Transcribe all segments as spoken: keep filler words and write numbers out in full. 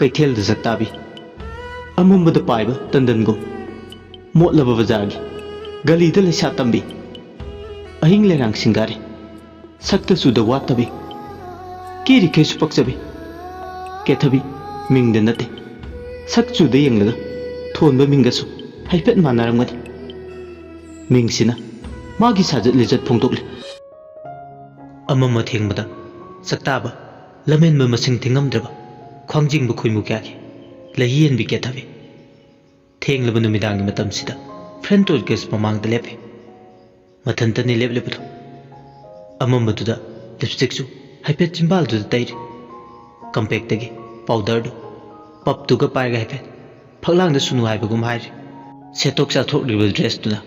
ꯀꯩꯊꯦꯜꯗ ꯆꯥꯛꯇꯥꯕꯤ, ꯑꯃꯝꯕꯗ ꯄꯥꯏꯕ ꯇꯟꯗꯟꯒꯨꯝ, ꯃꯣꯠꯂꯕ ꯕꯖꯥꯔꯒꯤ ꯒꯂꯤꯗ ꯂꯩꯁꯥ ꯇꯝꯕꯤ, ꯑꯍꯤꯡ ꯂꯩꯔꯥꯡ ꯁꯤꯡꯒꯥꯔꯦ, ꯁꯛꯇ ꯆꯨꯗ ꯋꯥꯠꯇꯕꯤ, ꯀꯦꯔꯤꯈꯩꯁꯨ ꯄꯛꯆꯕꯤ꯫ ꯀꯦꯊꯕꯤ ꯃꯤꯡꯗ ꯅꯠꯇꯦ, ꯁꯛ ꯆꯨꯗ ꯌꯦꯡꯂꯒ ꯊꯣꯟꯕ ꯃꯤꯡꯒꯁꯨ ꯍꯥꯏꯐꯦꯠ ꯃꯥꯟꯅꯔꯝꯒꯅꯤ꯫ ꯃꯤꯡꯁꯤꯅ ꯃꯥꯒꯤ ꯁꯥꯖꯠ ꯂꯤꯆꯠ ꯐꯣꯡꯗꯣꯛꯂꯤ꯫ ꯑꯃꯝ ꯑꯊꯦꯡꯕꯗ ꯆꯥꯛꯇꯥꯕ, ꯂꯝꯍꯦꯟꯕ ꯃꯁꯤꯡ ꯊꯤꯉꯝꯗ꯭ꯔꯕ ꯈ꯭ꯋꯥꯡꯖꯤꯡꯕ ꯈꯣꯏꯃꯨ ꯀꯌꯥꯒꯤ ꯂꯩꯍꯤ ꯍꯦꯟꯕꯤ ꯀꯦꯊꯕꯤ꯫ ꯊꯦꯡꯂꯕ ꯅꯨꯃꯤꯗꯥꯡꯒꯤ ꯃꯇꯝꯁꯤꯗ ꯐ꯭ꯔꯦꯟ ꯇꯣꯜ ꯒꯦꯁ ꯃꯃꯥꯡꯗ ꯂꯦꯞꯄꯤ꯫ ꯃꯊꯟꯇꯅꯤ ꯂꯦꯞꯂꯤꯕꯗꯨ꯫ ꯑꯃꯝꯕꯗꯨꯗ ꯂꯤꯞꯁꯇꯤꯛꯁꯨ ꯍꯥꯏꯐꯦꯠ ꯆꯤꯝꯕꯥꯜꯗꯨꯗ ꯇꯩꯔꯤ꯫ ꯀꯝꯄꯦꯛꯇꯒꯤ ꯄꯥꯎꯗꯔꯗꯨ ꯄꯞꯇꯨꯒ ꯄꯥꯏꯔꯒ ꯍꯥꯏꯐꯦꯠ ꯐꯛꯂꯥꯡꯗ ꯁꯨꯅꯨ ꯍꯥꯏꯕꯒꯨꯝ ꯍꯥꯏꯔꯤ꯫ ꯁꯦꯠꯊꯣꯛ ꯆꯥꯊꯣꯛꯂꯤꯕ ꯗ꯭ꯔꯦꯁꯇꯨꯅ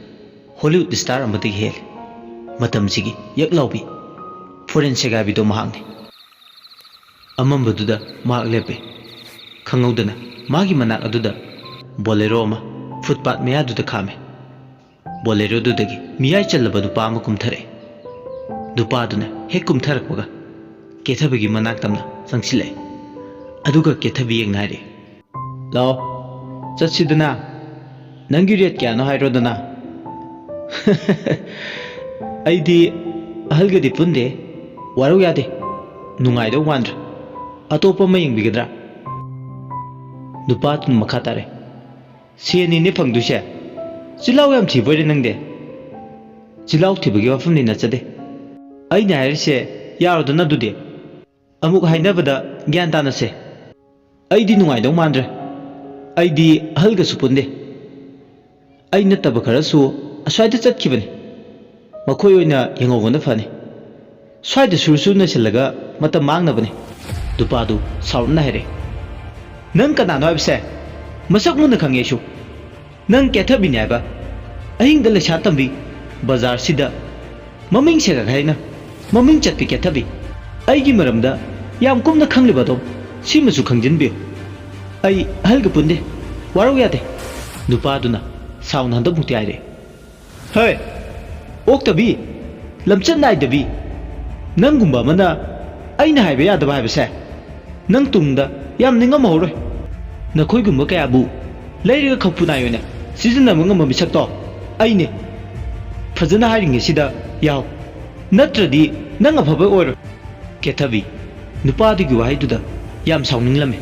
ꯍꯣꯂꯤꯋꯨꯗ ꯁ꯭ꯇꯥꯔ ꯑꯃꯗꯒꯤ ꯍꯦꯜꯂꯤ꯫ ꯃꯇꯝꯁꯤꯒꯤ ꯌꯛ ꯂꯥꯎꯕꯤ ꯐꯣꯔꯦꯟ ꯁꯦꯒꯥꯏꯕꯤꯗꯣ ꯃꯍꯥꯛꯅꯤ꯫ ꯑꯃꯝꯕꯗꯨꯗ ꯃꯍꯥꯛ ꯂꯦꯞꯄꯦ꯫ ꯈꯪꯍꯧꯗꯅ ꯃꯥꯒꯤ ꯃꯅꯥꯛ ꯑꯗꯨꯗ ꯕꯣꯂꯦꯔꯣ ꯑꯃ ꯐꯨꯠꯄꯥꯠ ꯃꯌꯥꯗꯨꯗ ꯈꯥꯝꯃꯦ꯫ ꯕꯣꯂꯦꯔꯣꯗꯨꯗꯒꯤ ꯃꯤꯌꯥꯏ ꯆꯜꯂꯕ ꯅꯨꯄꯥ ꯑꯃ ꯀꯨꯝꯊꯔꯛꯑꯦ꯫ ꯅꯨꯄꯥꯗꯨꯅ ꯍꯦꯛ ꯀꯨꯝꯊꯔꯛꯄꯒ ꯀꯦꯊꯕꯤꯒꯤ ꯃꯅꯥꯛ ꯇꯝꯅ ꯆꯪꯁꯤꯜꯂꯛꯑꯦ꯫ ꯑꯗꯨꯒ ꯀꯦꯊꯕꯤ ꯌꯦꯡꯅ ꯍꯥꯏꯔꯛꯑꯦ, "ꯂꯥꯛꯑꯣ, ꯆꯠꯁꯤꯗꯅ꯫ ꯅꯪꯒꯤ ꯔꯦꯠ ꯀꯌꯥꯅꯣ ꯍꯥꯏꯔꯣꯗꯅ꯫" "ꯑꯩꯗꯤ ꯑꯍꯜꯒꯗꯤ ꯄꯨꯟꯗꯦ, ꯋꯥꯔꯧ ꯌꯥꯗꯦ꯫ ꯅꯨꯡꯉꯥꯏꯗꯧ ꯃꯥꯟꯗ꯭ꯔꯦ꯫ ꯑꯇꯣꯞꯄ ꯑꯃ ꯌꯦꯡꯕꯤꯒꯗ꯭ꯔꯥ?" ꯅꯨꯄꯥꯗꯨꯅ ꯃꯈꯥ ꯇꯥꯔꯦ, "ꯁꯦꯟꯅꯤꯅꯦ ꯐꯪꯗꯣꯏꯁꯦ꯫ ꯆꯤꯜꯍꯥꯎ ꯌꯥꯝ ꯊꯤꯕ ꯑꯣꯏꯔꯦ ꯅꯪꯗꯤ꯫ ꯆꯤꯜꯍꯥꯎ ꯊꯤꯕꯒꯤ ꯋꯥꯐꯝꯗꯤ ꯅꯠꯆꯗꯦ꯫ ꯑꯩꯅ ꯍꯥꯏꯔꯤꯁꯦ ꯌꯥꯔꯣꯗꯅ ꯑꯗꯨꯗꯤ꯫ ꯑꯃꯨꯛ ꯍꯥꯏꯅꯕꯗ ꯒ꯭ꯌꯥꯟ ꯇꯥꯅꯁꯦ꯫ ꯑꯩꯗꯤ ꯅꯨꯡꯉꯥꯏꯗꯧ ꯃꯥꯟꯗ꯭ꯔꯦ꯫ ꯑꯩꯗꯤ ꯑꯍꯜꯒꯁꯨ ꯄꯨꯟꯗꯦ꯫ ꯑꯩ ꯅꯠꯇꯕ ꯈꯔꯁꯨ ꯑꯁ꯭ꯋꯥꯏꯗ ꯆꯠꯈꯤꯕꯅꯤ꯫ ꯃꯈꯣꯏ ꯑꯣꯏꯅ ꯌꯦꯡꯍꯧꯕꯅ ꯐꯅꯤ꯫ ꯁ꯭ꯋꯥꯏꯗ ꯁꯨꯔ ꯁꯨꯔ ꯅꯩꯁꯤꯜꯂꯒ ꯃꯇꯝ ꯃꯥꯡꯅꯕꯅꯤ꯫" ꯅꯨꯄꯥꯗꯨ ꯁꯥꯎꯔꯞꯅ ꯍꯥꯏꯔꯛꯏ꯫ ꯅꯪ ꯀꯅꯥꯅꯣ ꯍꯥꯏꯕꯁꯦ ꯃꯁꯛ ꯃꯨꯟꯅ ꯈꯪꯉꯦ ꯑꯩꯁꯨ꯫ ꯅꯪ ꯀꯦꯊꯕꯤꯅꯦ ꯍꯥꯏꯕ꯫ ꯑꯍꯤꯡꯗ ꯂꯩꯁꯥ ꯇꯝꯕꯤ, ꯕꯖꯥꯔꯁꯤꯗ ꯃꯃꯤꯡ ꯁꯦꯒꯠ ꯍꯥꯏꯅ ꯃꯃꯤꯡ ꯆꯠꯄꯤ ꯀꯦꯊꯕꯤ꯫ ꯑꯩꯒꯤ ꯃꯔꯝꯗ ꯌꯥꯝ ꯀꯨꯞꯅ ꯈꯪꯂꯤꯕ ꯑꯗꯣꯝ ꯁꯤꯃꯁꯨ ꯈꯪꯖꯤꯟꯕꯤꯌꯨ꯫ ꯑꯩ ꯑꯍꯜꯒ ꯄꯨꯟꯗꯦ, ꯋꯥꯔꯧ ꯌꯥꯗꯦ꯫ ꯅꯨꯄꯥꯗꯨꯅ ꯁꯥꯎꯅ ꯍꯟꯗꯛꯃꯨꯛꯇꯤ ꯍꯥꯏꯔꯦ꯫ ꯍꯣꯏ, ꯑꯣꯛꯇꯕꯤ, ꯂꯝꯆꯠ ꯅꯥꯏꯗꯕꯤ, ꯅꯪꯒꯨꯝꯕ ꯑꯃꯅ ꯑꯩꯅ ꯍꯥꯏꯕ ꯌꯥꯗꯕ ꯍꯥꯏꯕꯁꯦ ꯅꯪ ꯇꯨꯡꯗ ꯌꯥꯝ ꯅꯤꯡꯉꯝꯃꯍꯧꯔꯣꯏ꯫ ꯅꯈꯣꯏꯒꯨꯝꯕ ꯀꯌꯥꯕꯨ ꯂꯩꯔꯒ ꯈꯧꯄꯨ ꯅꯥꯏ ꯑꯣꯏꯅ ꯁꯤꯖꯤꯟꯅꯕ ꯉꯝꯕ ꯃꯤꯁꯛꯇꯣ ꯑꯩꯅꯦ꯫ ꯐꯖꯅ ꯍꯥꯏꯔꯤꯉꯩꯁꯤꯗ ꯌꯥꯎ, ꯅꯠꯇ꯭ꯔꯗꯤ ꯅꯪ ꯑꯐꯕ ꯑꯣꯏꯔꯣꯏ꯫ ꯀꯦꯊꯕꯤ ꯅꯨꯄꯥꯗꯨꯒꯤ ꯋꯥꯍꯩꯗꯨꯗ ꯌꯥꯝ ꯁꯥꯎꯅꯤꯡꯂꯝꯃꯤ꯫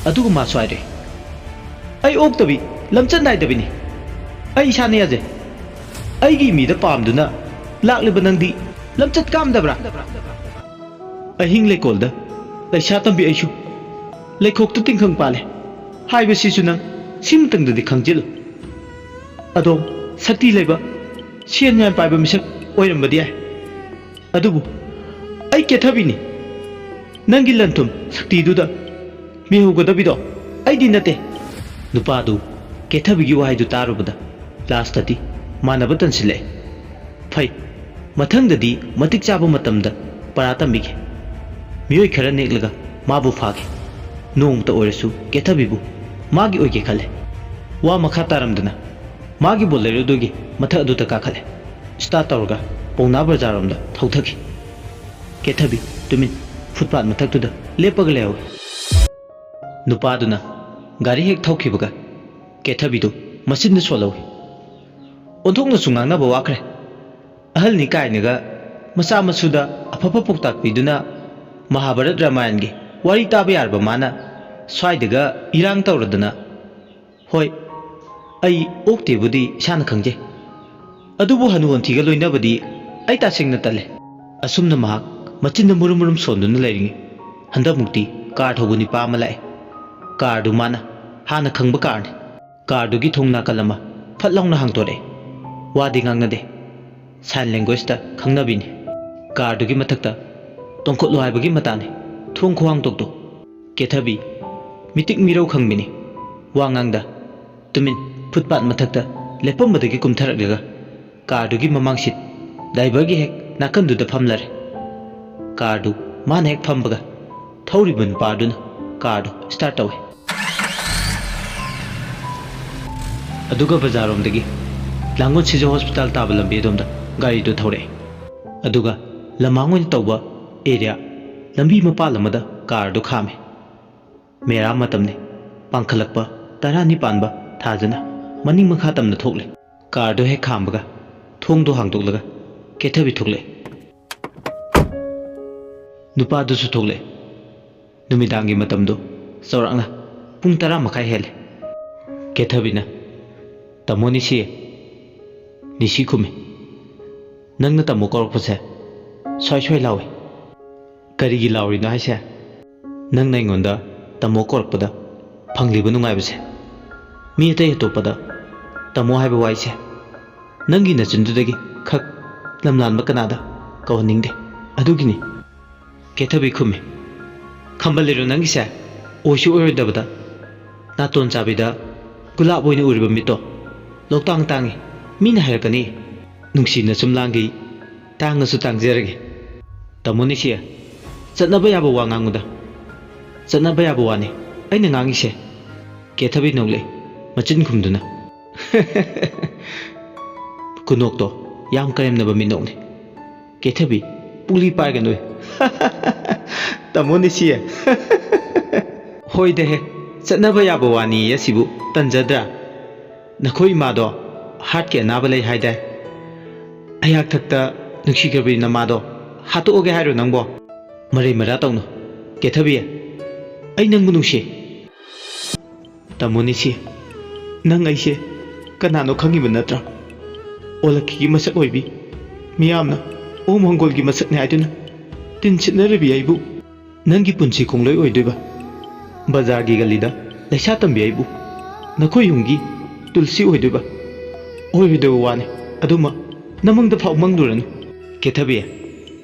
ꯑꯗꯨꯒ ꯃꯥꯁꯨ ꯍꯥꯏꯔꯛꯏ, "ꯑꯩ ꯑꯣꯛꯇꯕꯤ, ꯂꯝꯆꯠ ꯅꯥꯏꯗꯕꯤꯅꯤ꯫ ꯑꯩ ꯏꯁꯥꯅ ꯌꯥꯖꯩ꯫ ꯑꯩꯒꯤ ꯃꯤꯗ ꯄꯥꯝꯗꯨꯅ ꯂꯥꯛꯂꯤꯕ ꯅꯪꯗꯤ ꯂꯝꯆꯠ ꯀꯥꯝꯗꯕ꯭ꯔꯥ?" ꯑꯍꯤꯡ ꯂꯩꯀꯣꯜꯗ ꯂꯩꯁꯥ ꯇꯝꯕꯤ ꯑꯩꯁꯨ ꯂꯩꯈꯣꯛꯇ ꯇꯤꯡꯈꯪ ꯄꯥꯜꯂꯦ ꯍꯥꯏꯕꯁꯤꯁꯨ ꯅꯪ ꯁꯤꯃꯇꯪꯗꯗꯤ ꯈꯪꯖꯤꯜꯂꯨ꯫ ꯑꯗꯣ ꯁꯛꯇꯤ ꯂꯩꯕ, ꯁꯦꯟ ꯌꯥꯝ ꯄꯥꯏꯕ ꯃꯤꯁꯛ ꯑꯣꯏꯔꯝꯕꯗꯤ ꯌꯥꯏ꯫ ꯑꯗꯨꯕꯨ ꯑꯩ ꯀꯦꯊꯕꯤꯅꯤ꯫ ꯅꯪꯒꯤ ꯂꯟ-ꯊꯨꯝ ꯁꯛꯇꯤꯗꯨꯗ ꯃꯤꯍꯧꯒꯗꯕꯤꯗꯣ ꯑꯩꯗꯤ ꯅꯠꯇꯦ꯫ ꯅꯨꯄꯥꯗꯨ ꯀꯦꯊꯕꯤꯒꯤ ꯋꯥꯍꯩꯗꯨ ꯇꯥꯔꯨꯕꯗ ꯂꯥꯁꯇꯗꯤ ꯃꯥꯟꯅꯕ ꯇꯟꯁꯤꯜꯂꯛꯑꯦ꯫ ꯐꯩ, ꯃꯊꯪꯗꯗꯤ ꯃꯇꯤꯛ ꯆꯥꯕ ꯃꯇꯝꯗ ꯄꯔꯥ ꯇꯝꯕꯤꯒꯦ꯫ ꯃꯤꯑꯣꯏ ꯈꯔ ꯅꯦꯛꯂꯒ ꯃꯥꯕꯨ ꯐꯥꯒꯦ꯫ ꯅꯣꯡꯃꯇ ꯑꯣꯏꯔꯁꯨ ꯀꯦꯊꯕꯤꯕꯨ ꯃꯥꯒꯤ ꯑꯣꯏꯒꯦ ꯈꯜꯂꯦ꯫ ꯋꯥ ꯃꯈꯥ ꯇꯥꯔꯝꯗꯅ ꯃꯥꯒꯤ ꯕꯣꯂꯦꯔꯣꯗꯨꯒꯤ ꯃꯊꯛ ꯑꯗꯨꯗ ꯀꯥꯈꯠꯂꯦ꯫ ꯁ꯭ꯇꯥꯔꯠ ꯇꯧꯔꯒ ꯄꯥꯎꯅꯥ ꯕꯖꯥꯔꯔꯣꯝꯗ ꯊꯧꯊꯈꯤ꯫ ꯀꯦꯊꯕꯤ ꯇꯨꯃꯤꯟ ꯐꯨꯠꯄꯥꯠ ꯃꯊꯛꯇꯨꯗ ꯂꯦꯞꯄꯒ ꯂꯩꯍꯧꯏ꯫ ꯅꯨꯄꯥꯗꯨꯅ ꯒꯥꯔꯤ ꯍꯦꯛ ꯊꯧꯈꯤꯕꯒ ꯀꯦꯊꯕꯤꯗꯨ ꯃꯆꯤꯟꯗ ꯁꯣꯜꯍꯧꯏ꯫ ꯑꯣꯟꯊꯣꯛꯅꯁꯨ ꯉꯥꯡꯅꯕ ꯋꯥꯈ꯭ꯔꯦ꯫ ꯑꯍꯜꯅꯤ ꯀꯥꯏꯅꯒ ꯃꯆꯥ ꯃꯁꯨꯗ ꯑꯐꯕ ꯄꯥꯎꯇꯥꯛ ꯄꯤꯗꯨꯅ ꯃꯍꯥꯚꯥꯔꯠ ꯔꯥꯃꯥꯌꯟꯒꯤ ꯋꯥꯔꯤ ꯇꯥꯕ ꯌꯥꯔꯕ ꯃꯥꯅ ꯁ꯭ꯋꯥꯏꯗꯒ ꯏꯔꯥꯡ ꯇꯧꯔꯗꯅ꯫ ꯍꯣꯏ, ꯑꯩ ꯑꯣꯛꯇꯦꯕꯨꯗꯤ ꯏꯁꯥꯅ ꯈꯪꯖꯩ, ꯑꯗꯨꯕꯨ ꯍꯅꯨ ꯍꯟꯊꯤꯒ ꯂꯣꯏꯅꯕꯗꯤ ꯑꯩ ꯇꯁꯦꯡꯅ ꯇꯜꯂꯦ꯫ ꯑꯁꯨꯝꯅ ꯃꯍꯥꯛ ꯃꯆꯤꯟꯗ ꯃꯨꯔꯨꯝ ꯃꯨꯔꯨꯝ ꯁꯣꯟꯗꯨꯅ ꯂꯩꯔꯤꯉꯩ ꯍꯟꯗꯛꯃꯨꯛꯇꯤ ꯀꯥꯔ ꯊꯧꯕ ꯅꯤꯄꯥ ꯑꯃ ꯂꯥꯛꯑꯦ꯫ ꯀꯥꯔꯗꯨ ꯃꯥꯅ ꯍꯥꯟꯅ ꯈꯪꯕ ꯀꯥꯔꯅꯤ꯫ ꯀꯥꯔꯗꯨꯒꯤ ꯊꯣꯡ ꯅꯥꯀꯜ ꯑꯃ ꯐꯠ ꯂꯥꯎꯅ ꯍꯥꯡꯗꯣꯔꯛꯑꯦ꯫ ꯋꯥꯗꯤ ꯉꯥꯡꯅꯗꯦ꯫ ꯁꯥꯏꯟ ꯂꯦꯡꯒ꯭ꯋꯦꯖꯇ ꯈꯪꯅꯕꯤꯅꯤ꯫ ꯀꯥꯔꯗꯨꯒꯤ ꯃꯊꯛꯇ ꯇꯣꯡꯈꯠꯂꯨ ꯍꯥꯏꯕꯒꯤ ꯃꯇꯥꯅꯤ꯫ ꯊꯣꯡ ꯈꯨꯍꯥꯡꯗꯣꯛꯇꯣ꯫ ꯀꯦꯊꯕꯤ ꯃꯤꯇꯤꯛ ꯃꯤꯔꯧ ꯈꯪꯕꯤꯅꯤ꯫ ꯋꯥ ꯉꯥꯡꯗ ꯇꯨꯃꯤꯟ ꯐꯨꯠꯄꯥꯠ ꯃꯊꯛꯇ ꯂꯦꯞꯄꯝꯕꯗꯒꯤ ꯀꯨꯝꯊꯔꯛꯂꯒ ꯀꯥꯔꯗꯨꯒꯤ ꯃꯃꯥꯡ ꯁꯤꯠ ꯗ꯭ꯔꯥꯏꯚꯔꯒꯤ ꯍꯦꯛ ꯅꯥꯀꯟꯗꯨꯗ ꯐꯝꯂꯔꯦ꯫ ꯀꯥꯔꯗꯨ ꯃꯥꯅ ꯍꯦꯛ ꯐꯝꯕꯒ ꯊꯧꯔꯤꯕ ꯅꯨꯄꯥꯗꯨꯅ ꯀꯥꯔꯗꯨ ꯁ꯭ꯇꯥꯔꯠ ꯇꯧꯏ꯫ ꯑꯗꯨꯒ ꯕꯖꯥꯔꯔꯣꯝꯗꯒꯤ ꯂꯥꯡꯒꯣꯜ ꯁꯤꯖ ꯍꯣꯁꯄꯤꯇꯥꯜ ꯇꯥꯕ ꯂꯝꯕꯤ ꯑꯗꯣꯝꯗ ꯒꯥꯔꯤꯗꯨ ꯊꯧꯔꯛꯑꯦ꯫ ꯑꯗꯨꯒ ꯂꯃꯥꯡ ꯑꯣꯏꯅ ꯇꯧꯕ ꯑꯦꯔꯤꯌꯥ ꯂꯝꯕꯤ ꯃꯄꯥꯜ ꯑꯃꯗ ꯀꯥꯔꯗꯨ ꯈꯥꯝꯃꯦ꯫ ꯃꯦꯔꯥ ꯃꯇꯝꯅꯤ꯫ ꯄꯥꯡꯈꯠꯂꯛꯄ ꯇꯔꯥꯅꯤ ꯄꯥꯟꯕ ꯊꯥꯖꯅ ꯃꯅꯤꯡ ꯃꯈꯥ ꯇꯝꯅ ꯊꯣꯛꯂꯦ꯫ ꯀꯥꯔꯗꯨ ꯍꯦꯛ ꯈꯥꯝꯕꯒ ꯊꯣꯡꯗꯨ ꯍꯥꯡꯗꯣꯛꯂꯒ ꯀꯦꯊꯕꯤ ꯊꯣꯛꯂꯛꯑꯦ꯫ ꯅꯨꯄꯥꯗꯨꯁꯨ ꯊꯣꯛꯂꯛꯑꯦ꯫ ꯅꯨꯃꯤꯗꯥꯡꯒꯤ ꯃꯇꯝꯗꯨ ꯆꯥꯎꯔꯥꯛꯅ ꯄꯨꯡ ꯇꯔꯥ ꯃꯈꯥꯏ ꯍꯦꯜꯂꯦ꯫ ꯀꯦꯊꯕꯤꯅ, "ꯇꯥꯃꯣ ꯅꯤꯁꯤ?" ꯅꯤꯁꯤ ꯈꯨꯝꯃꯤ, "ꯅꯪꯅ ꯇꯥꯃꯣ ꯀꯧꯔꯛꯄꯁꯦ ꯁ꯭ꯋꯥꯏ ꯁ꯭ꯋꯥꯏ ꯂꯥꯎꯏ꯫ ꯀꯔꯤꯒꯤ ꯂꯥꯎꯔꯤꯅꯣ ꯍꯥꯏꯁꯦ? ꯅꯪꯅ ꯑꯩꯉꯣꯟꯗ ꯇꯥꯃꯣ ꯀꯧꯔꯛꯄꯗ ꯐꯪꯂꯤꯕ ꯅꯨꯡꯉꯥꯏꯕꯁꯦ, ꯃꯤ ꯑꯇꯩ ꯑꯇꯣꯞꯄꯗ ꯇꯥꯃꯣ ꯍꯥꯏꯕ ꯋꯥꯍꯩꯁꯦ ꯅꯪꯒꯤ ꯅꯆꯤꯟꯗꯨꯗꯒꯤ ꯈꯛ ꯂꯝꯂꯥꯟꯕ ꯀꯅꯥꯗ ꯀꯧꯍꯟꯅꯤꯡꯗꯦ꯫ ꯑꯗꯨꯒꯤꯅꯤ꯫" ꯀꯦꯊꯕꯤ ꯈꯨꯝꯃꯤ, "ꯈꯝꯕꯜꯂꯤꯔꯣ ꯅꯪꯒꯤꯁꯦ? ꯑꯣꯏꯁꯨ ꯑꯣꯏꯔꯣꯏꯗꯕꯗ꯫ ꯅꯥꯇꯣꯟ ꯆꯥꯕꯤꯗ ꯒꯨꯂꯥꯞ ꯑꯣꯏꯅ ꯎꯔꯤꯕ ꯃꯤꯠꯇꯣ ꯂꯣꯛꯇꯥꯡ ꯇꯥꯡꯉꯤ꯫ ꯃꯤꯅ ꯍꯥꯏꯔꯛꯀꯅꯤ, ꯅꯨꯡꯁꯤꯅ ꯁꯨꯝ ꯂꯥꯡꯈꯤ, ꯇꯥꯡꯉꯁꯨ ꯇꯥꯡꯖꯔꯒꯦ꯫ ꯇꯥꯃꯣ ꯅꯤꯁꯤ, ꯆꯠꯅꯕ ꯌꯥꯕ ꯋꯥ ꯉꯥꯡꯉꯨꯗ꯫ ꯆꯠꯅꯕ ꯌꯥꯕ ꯋꯥꯅꯤ ꯑꯩꯅ ꯉꯥꯡꯉꯤꯁꯦ꯫" ꯀꯦꯊꯕꯤ ꯅꯣꯛꯂꯛꯏ, ꯃꯆꯤꯟ ꯈꯨꯝꯗꯨꯅ꯫ ꯈꯨꯅꯣꯛꯇꯣ ꯌꯥꯝ ꯀꯔꯦꯝꯅꯕ ꯃꯤꯅꯣꯛꯅꯤ꯫ ꯀꯦꯊꯕꯤ ꯄꯨꯛꯂꯤ ꯄꯥꯏꯒꯅꯨ꯫ "ꯇꯥꯃꯣ ꯅꯤꯁꯤ, ꯍꯣꯏꯗꯍꯦ, ꯆꯠꯅꯕ ꯌꯥꯕ ꯋꯥꯅꯤ ꯑꯁꯤꯕꯨ ꯇꯟꯖꯗ꯭ꯔꯥ? ꯅꯈꯣꯏ ꯏꯃꯥꯗꯣ ꯍꯥꯔꯠꯀꯤ ꯑꯅꯥꯕ ꯂꯩ ꯍꯥꯏꯗꯥꯏ? ꯑꯩꯍꯥꯛ ꯊꯛꯇ ꯅꯨꯡꯁꯤꯈ꯭ꯔꯕꯤ ꯅꯃꯥꯗꯣ ꯍꯥꯠꯇꯣꯛꯑꯒꯦ ꯍꯥꯏꯔꯣ ꯅꯪꯕꯣ? ꯃꯔꯩ ꯃꯔꯥ ꯇꯧꯅꯨ, ꯀꯦꯊꯕꯤ꯫ ꯑꯩ ꯅꯪꯕꯨ ꯅꯨꯡꯁꯤ꯫" "ꯇꯥꯃꯣ ꯅꯤꯁꯤ, ꯅꯪ ꯑꯩꯁꯦ ꯀꯅꯥꯅꯣ ꯈꯪꯉꯤꯕ ꯅꯠꯇ꯭ꯔꯥ? ꯑꯣꯂꯛꯈꯤꯒꯤ ꯃꯁꯛ ꯑꯣꯏꯕꯤ, ꯃꯤꯌꯥꯝꯅ ꯑꯣꯝ ꯍꯪꯒꯣꯜꯒꯤ ꯃꯁꯛꯅꯤ ꯍꯥꯏꯗꯨꯅ ꯇꯤꯟ ꯁꯤꯠꯅꯔꯤꯕꯤ ꯑꯩꯕꯨ ꯅꯪꯒꯤ ꯄꯨꯟꯁꯤ ꯈꯣꯡꯂꯣꯏ ꯑꯣꯏꯗꯣꯏꯕ, ꯕꯖꯥꯔꯒꯤ ꯒꯂꯤꯗ ꯂꯩꯁꯥ ꯇꯝꯕꯤ ꯑꯩꯕꯨ ꯅꯈꯣꯏ ꯌꯨꯝꯒꯤ ꯇꯨꯜꯁꯤ ꯑꯣꯏꯗꯣꯏꯕ, ꯑꯣꯏꯔꯣꯏꯗꯕ ꯋꯥꯅꯤ꯫ ꯑꯗꯨꯃ ꯅꯃꯪꯗ ꯐꯥꯎ ꯃꯪꯂꯨꯔꯅꯨ, ꯀꯦꯊꯕꯤ꯫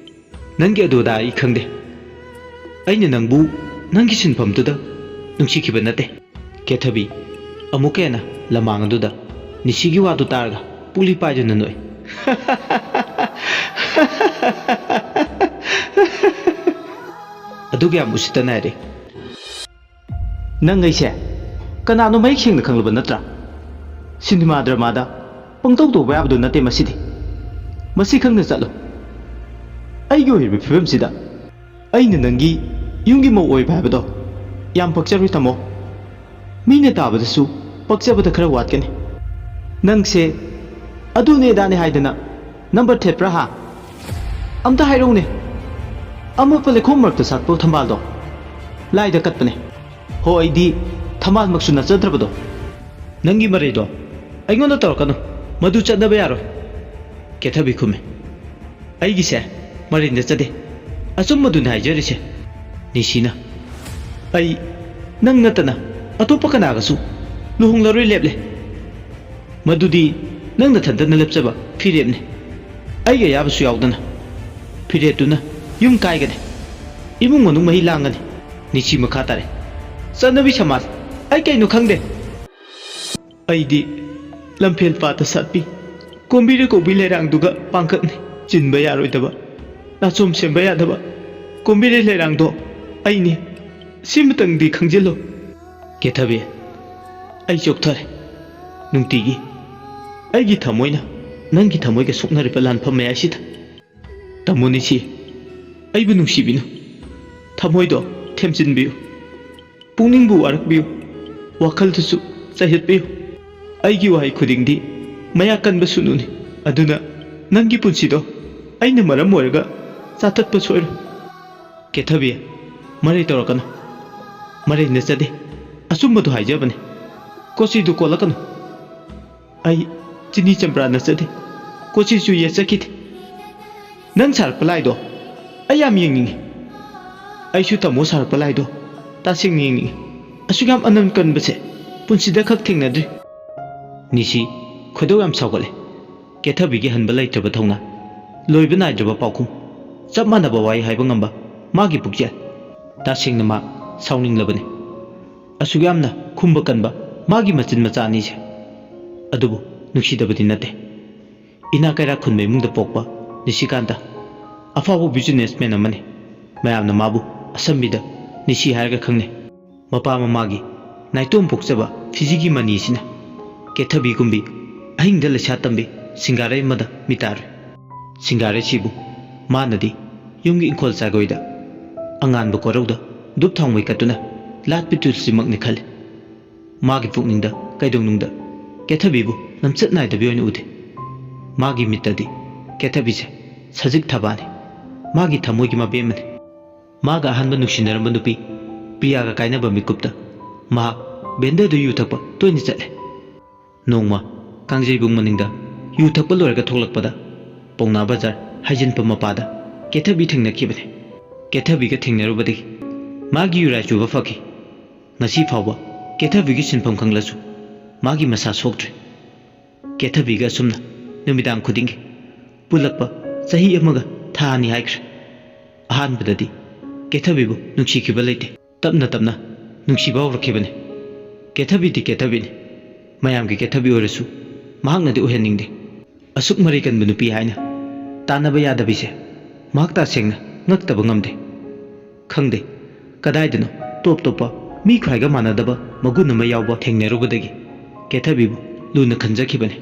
ꯅꯪꯒꯤ ꯑꯗꯨꯗ ꯑꯩ ꯈꯪꯗꯦ꯫ ꯑꯩꯅ ꯅꯪꯕꯨ ꯅꯪꯒꯤ ꯁꯤꯟꯐꯝꯗꯨꯗ ꯅꯨꯡꯁꯤꯈꯤꯕ ꯅꯠꯇꯦ꯫ ꯀꯦꯊꯕꯤ ꯑꯃꯨꯛꯀ ꯍꯦꯟꯅ ꯂꯃꯥꯡ ꯑꯗꯨꯗ ꯅꯤꯁꯤꯒꯤ ꯋꯥꯗꯨ ꯇꯥꯔꯒ ꯄꯨꯛꯂꯤ ꯄꯥꯏꯗꯨꯅ ꯅꯣꯛꯏ꯫ ꯑꯗꯨꯒ ꯌꯥꯝ ꯎꯁꯤꯠꯇ ꯅꯥꯏꯔꯦ꯫ ꯅꯪ ꯑꯩꯁꯦ ꯀꯅꯥꯅꯣ ꯃꯌꯦꯛ ꯁꯦꯡꯅ ꯈꯪꯂꯕ ꯅꯠꯇ꯭ꯔꯥ? ꯁꯤꯅꯦꯃꯥ ꯗ꯭ꯔꯃꯥꯗ ꯄꯪꯇꯧ ꯇꯧꯕ ꯌꯥꯕꯗꯨ ꯅꯠꯇꯦ ꯃꯁꯤꯗꯤ꯫ ꯃꯁꯤ ꯈꯪꯅ ꯆꯠꯂꯨ꯫ ꯑꯩꯒꯤ ꯑꯣꯏꯔꯤꯕ ꯐꯤꯕꯝꯁꯤꯗ ꯑꯩꯅ ꯅꯪꯒꯤ ꯌꯨꯝꯒꯤ ꯃꯧ ꯑꯣꯏꯕ ꯍꯥꯏꯕꯗꯣ ꯌꯥꯝ ꯄꯛꯆꯔꯣꯏ ꯇꯥꯃꯣ꯫ ꯃꯤꯅ ꯇꯥꯕꯗꯁꯨ ꯄꯛꯆꯕꯗ ꯈꯔ ꯋꯥꯠꯀꯅꯤ꯫ ꯅꯪꯁꯦ ꯑꯗꯨꯅꯦ ꯑꯗꯥꯅꯦ ꯍꯥꯏꯗꯅ ꯅꯝꯕꯔ ꯊꯦꯠꯄ꯭ꯔꯥ ꯍꯥ? ꯑꯝꯇ ꯍꯥꯏꯔꯛꯎꯅꯦ꯫ ꯑꯃꯣꯠꯄ ꯂꯩꯈꯣꯝ ꯃꯔꯛꯇ ꯁꯥꯠꯄ ꯊꯝꯕꯥꯜꯗꯣ ꯂꯥꯏꯗ ꯀꯠꯄꯅꯦ꯫ ꯍꯣ, ꯑꯩꯗꯤ ꯊꯝꯕꯥꯜꯃꯛꯁꯨ ꯅꯠꯆꯗ꯭ꯔꯕꯗꯣ꯫ ꯅꯪꯒꯤ ꯃꯔꯩꯗꯣ ꯑꯩꯉꯣꯟꯗ ꯇꯧꯔꯛꯀꯅꯨ꯫ ꯃꯗꯨ ꯆꯠꯅꯕ ꯌꯥꯔꯣꯏ꯫ ꯀꯦꯊꯕꯤ ꯈꯨꯝꯃꯦ꯫ ꯑꯩꯒꯤꯁꯦ ꯃꯔꯩ ꯅꯠꯆꯗꯦ꯫ ꯑꯆꯨꯝꯕꯗꯨꯅꯤ ꯍꯥꯏꯖꯔꯤꯁꯦ꯫ ꯅꯤꯁꯤꯅ, ꯑꯩ ꯅꯪ ꯅꯠꯇꯅ ꯑꯇꯣꯞꯄ ꯀꯅꯥꯒꯁꯨ ꯂꯨꯍꯣꯡꯂꯔꯣꯏ ꯂꯦꯞꯂꯦ꯫ ꯃꯗꯨꯗꯤ ꯅꯪ ꯅꯊꯟꯇꯅ ꯂꯦꯞꯆꯕ ꯐꯤꯔꯦꯞꯅꯤ꯫ ꯑꯩꯒꯤ ꯑꯌꯥꯕꯁꯨ ꯌꯥꯎꯗꯅ꯫ ꯐꯤꯔꯦꯞꯇꯨꯅ ꯌꯨꯝ ꯀꯥꯏꯒꯅꯤ꯫ ꯏꯃꯨꯡ ꯃꯅꯨꯡ ꯃꯍꯤ ꯂꯥꯡꯒꯅꯤ꯫ ꯅꯤꯁꯤ ꯃꯈꯥ ꯇꯥꯔꯦ꯫ ꯆꯠꯅꯕꯤ ꯁꯃꯥꯖ, ꯑꯩ ꯀꯩꯅꯣ ꯈꯪꯗꯦ꯫ ꯑꯩꯗꯤ ꯂꯝꯐꯦꯜ ꯄꯥꯠꯇ ꯁꯥꯠꯄꯤ ꯀꯣꯝꯕꯤꯔꯩ ꯀꯧꯕꯤ ꯂꯩꯔꯥꯡꯗꯨꯒ ꯄꯥꯡꯒꯠꯅꯤ꯫ ꯆꯤꯟꯕ ꯌꯥꯔꯣꯏꯗꯕ, ꯅꯥꯆꯣꯝ ꯁꯦꯝꯕ ꯌꯥꯗꯕ ꯀꯣꯝꯕꯤꯔꯩ ꯂꯩꯔꯥꯡꯗꯣ ꯑꯩꯅꯤ꯫ ꯁꯤꯃꯇꯪꯗꯤ ꯈꯪꯖꯤꯜꯂꯣ꯫ ꯀꯦꯊꯕꯤ, ꯑꯩ ꯆꯣꯛꯊꯔꯦ꯫ ꯅꯨꯡꯇꯤꯒꯤ ꯑꯩꯒꯤ ꯊꯃꯣꯏꯅ ꯅꯪꯒꯤ ꯊꯃꯣꯏꯒ ꯁꯣꯛꯅꯔꯤꯕ ꯂꯥꯟꯐꯝ ꯃꯌꯥꯏꯁꯤꯗ꯫ ꯇꯥꯃꯣ ꯅꯤꯁꯤ, ꯑꯩꯕꯨ ꯅꯨꯡꯁꯤꯕꯤꯅꯨ꯫ ꯊꯃꯣꯏꯗꯣ ꯊꯦꯝꯖꯤꯟꯕꯤꯌꯨ꯫ ꯄꯨꯛꯅꯤꯡꯕꯨ ꯋꯥꯔꯛꯄꯤꯌꯨ꯫ ꯋꯥꯈꯜꯗꯨꯁꯨ ꯆꯩꯍꯠꯄꯤꯌꯨ꯫ ꯑꯩꯒꯤ ꯋꯥꯍꯩ ꯈꯨꯗꯤꯡꯗꯤ ꯃꯌꯥ ꯀꯟꯕ ꯁꯨꯅꯨꯅꯤ꯫ ꯑꯗꯨꯅ ꯅꯪꯒꯤ ꯄꯨꯟꯁꯤꯗꯣ ꯑꯩꯅ ꯃꯔꯝ ꯑꯣꯏꯔꯒ ꯆꯥꯊꯠꯄ ꯁꯣꯏꯔꯣꯏ꯫ ꯀꯦꯊꯕꯤ, ꯃꯔꯩ ꯇꯧꯔꯛꯀꯅꯨ꯫ ꯃꯔꯩ ꯅꯠꯆꯗꯦ꯫ ꯑꯆꯨꯝꯕꯗꯨ ꯍꯥꯏꯖꯕꯅꯤ꯫ ꯀꯣꯆꯤꯗꯨ ꯀꯣꯠꯂꯛꯀꯅꯨ꯫ ꯑꯩ ꯆꯤꯅꯤ ꯆꯝꯄ꯭ꯔꯥ ꯅꯠꯆꯗꯦ꯫ ꯀꯣꯆꯤꯁꯨ ꯌꯦꯠꯆꯈꯤꯗꯦ꯫ ꯅꯪ ꯁꯥꯔꯛꯄ ꯂꯥꯏꯗꯣ ꯑꯩ ꯌꯥꯝ ꯌꯦꯡꯅꯤꯡꯉꯤ꯫ ꯑꯩꯁꯨ ꯇꯥꯃꯣ ꯁꯥꯔꯛꯄ ꯂꯥꯏꯗꯣ ꯇꯁꯦꯡꯅ ꯌꯦꯡꯅꯤꯡꯉꯤ꯫ ꯑꯁꯨꯛ ꯌꯥꯝ ꯑꯅꯟ ꯀꯟꯕꯁꯦ ꯄꯨꯟꯁꯤꯗ ꯈꯛ ꯊꯦꯡꯅꯗ꯭ꯔꯤ꯫ ꯅꯤꯁꯤ ꯈꯣꯏꯗꯧ ꯌꯥꯝ ꯁꯥꯎꯒꯠꯂꯦ꯫ ꯀꯦꯊꯕꯤꯒꯤ ꯍꯟꯕ ꯂꯩꯇ꯭ꯔꯕ ꯊꯧꯅꯥ, ꯂꯣꯏꯕ ꯅꯥꯏꯗ꯭ꯔꯕ ꯄꯥꯎꯈꯨꯝ, ꯆꯞ ꯃꯥꯟꯅꯕ ꯋꯥꯍꯩ ꯍꯥꯏꯕ ꯉꯝꯕ ꯃꯥꯒꯤ ꯄꯨꯛꯆꯦꯜ꯫ ꯇꯁꯦꯡꯅ ꯃꯥ ꯁꯥꯎꯅꯤꯡꯂꯕꯅꯤ꯫ ꯑꯁꯨꯛ ꯌꯥꯝꯅ ꯈꯨꯝꯕ ꯀꯟꯕ ꯃꯥꯒꯤ ꯃꯆꯤꯟ ꯃꯆꯥ ꯑꯅꯤꯁꯦ꯫ ꯑꯗꯨꯕꯨ ꯅꯨꯡꯁꯤꯗꯕꯗꯤ ꯅꯠꯇꯦ꯫ ꯏꯅꯥ ꯀꯩꯔꯥꯛ ꯈꯨꯟꯕ ꯏꯃꯨꯡꯗ ꯄꯣꯛꯄ ꯅꯤꯁꯤꯀꯥꯟꯇ ꯑꯐꯥꯎꯕ ꯕꯤꯖꯤꯅꯦꯁꯃꯦꯟ ꯑꯃꯅꯤ꯫ ꯃꯌꯥꯝꯅ ꯃꯥꯕꯨ ꯑꯁꯝꯕꯤꯗ ꯅꯤꯁꯤ ꯍꯥꯏꯔꯒ ꯈꯪꯅꯩ꯫ ꯃꯄꯥ ꯃꯃꯥꯒꯤ ꯅꯥꯏꯇꯣꯝ ꯄꯣꯛꯆꯕ ꯐꯤꯖꯤꯒꯤ ꯃꯅꯤꯁꯤꯅ ꯀꯦꯊꯕꯤꯒꯨꯝꯕꯤ ꯑꯍꯤꯡꯗ ꯂꯩꯁꯥ ꯇꯝꯕꯤ ꯁꯤꯡꯒꯥꯔꯩ ꯑꯃꯗ ꯃꯤꯇꯥꯔꯨꯏ꯫ ꯁꯤꯡꯒꯥꯔꯩꯁꯤꯕꯨ ꯃꯥꯅꯗꯤ ꯌꯨꯝꯒꯤ ꯏꯪꯈꯣꯜ ꯆꯥꯒꯣꯏꯗ ꯑꯉꯥꯟꯕ ꯀꯣꯔꯧꯗ ꯙꯨꯞ ꯊꯥꯎꯃꯩ ꯀꯠꯇꯨꯅ ꯂꯥꯠꯄꯤ ꯇꯨꯜꯁꯤꯃꯛꯅꯤ ꯈꯜꯂꯤ꯫ ꯃꯥꯒꯤ ꯄꯨꯛꯅꯤꯡꯗ ꯀꯩꯗꯧꯅꯨꯡꯗ ꯀꯦꯊꯕꯤꯕꯨ ꯂꯝꯆꯠ ꯅꯥꯏꯗꯕꯤ ꯑꯣꯏꯅ ꯎꯗꯦ꯫ ꯃꯥꯒꯤ ꯃꯤꯠꯇꯗꯤ ꯀꯦꯊꯕꯤꯁꯦ ꯁꯖꯤꯛ ꯊꯕꯥꯅꯤ꯫ ꯃꯥꯒꯤ ꯊꯃꯣꯏꯒꯤ ꯃꯕꯦꯝꯃꯅꯤ꯫ ꯃꯥꯒ ꯑꯍꯥꯟꯕ ꯅꯨꯡꯁꯤꯅꯔꯝꯕ ꯅꯨꯄꯤ ꯄ꯭ꯔꯤꯌꯥꯒ ꯀꯥꯏꯅꯕ ꯃꯤꯀꯨꯞꯇ ꯃꯍꯥꯛ ꯚꯦꯟꯗꯔꯗ ꯌꯨ ꯊꯛꯄ ꯇꯣꯏꯅ ꯆꯠꯂꯦ꯫ ꯅꯣꯡꯃ ꯀꯥꯡꯖꯩꯕꯨꯡ ꯃꯅꯤꯡꯗ ꯌꯨ ꯊꯛꯄ ꯂꯣꯏꯔꯒ ꯊꯣꯛꯂꯛꯄꯗ ꯄꯥꯎꯅꯥ ꯕꯖꯥꯔ ꯍꯥꯏꯖꯤꯟꯐꯝ ꯃꯄꯥꯗ ꯀꯦꯊꯕꯤ ꯊꯦꯡꯅꯈꯤꯕꯅꯤ꯫ ꯀꯦꯊꯕꯤꯒ ꯊꯦꯡꯅꯔꯨꯕꯗꯒꯤ ꯃꯥꯒꯤ ꯌꯨꯔꯥꯏ ꯆꯨꯕ ꯐꯈꯤ꯫ ꯉꯁꯤ ꯐꯥꯎꯕ ꯀꯦꯊꯕꯤꯒꯤ ꯁꯤꯟꯐꯝ ꯈꯪꯂꯁꯨ ꯃꯥꯒꯤ ꯃꯁꯥ ꯁꯣꯛꯇ꯭ꯔꯤ꯫ ꯀꯦꯊꯕꯤꯒ ꯑꯁꯨꯝꯅ ꯅꯨꯃꯤꯗꯥꯡ ꯈꯨꯗꯤꯡꯒꯤ ꯄꯨꯜꯂꯛꯄ ꯆꯍꯤ ꯑꯃꯒ ꯊꯥ ꯑꯅꯤ ꯍꯥꯏꯈ꯭ꯔꯦ꯫ ꯑꯍꯥꯟꯕꯗꯗꯤ ꯀꯦꯊꯕꯤꯕꯨ ꯅꯨꯡꯁꯤꯈꯤꯕ ꯂꯩꯇꯦ꯫ ꯇꯞꯅ ꯇꯞꯅ ꯅꯨꯡꯁꯤꯕ ꯍꯧꯔꯛꯈꯤꯕꯅꯤ꯫ ꯀꯦꯊꯕꯤꯗꯤ ꯀꯦꯊꯕꯤꯅꯤ꯫ ꯃꯌꯥꯝꯒꯤ ꯀꯦꯊꯕꯤ ꯑꯣꯏꯔꯁꯨ ꯃꯍꯥꯛꯅꯗꯤ ꯑꯣꯏꯍꯟꯅꯤꯡꯗꯦ꯫ ꯑꯁꯨꯛ ꯃꯔꯩ ꯀꯟꯕ ꯅꯨꯄꯤ ꯍꯥꯏꯅ ꯇꯥꯟꯅꯕ ꯌꯥꯗꯕꯤꯁꯦ ꯃꯍꯥꯛ ꯇꯁꯦꯡꯅ ꯉꯛꯇꯕ ꯉꯝꯗꯦ꯫ ꯈꯪꯗꯦ ꯀꯗꯥꯏꯗꯅꯣ ꯇꯣꯞ ꯇꯣꯞꯄ ꯃꯤ ꯈ꯭ꯋꯥꯏꯒ ꯃꯥꯟꯅꯗꯕ ꯃꯒꯨꯟ ꯑꯃ ꯌꯥꯎꯕ ꯊꯦꯡꯅꯔꯨꯕꯗꯒꯤ ꯀꯦꯊꯕꯤꯕꯨ ꯂꯨꯅ ꯈꯟꯖꯈꯤꯕꯅꯤ꯫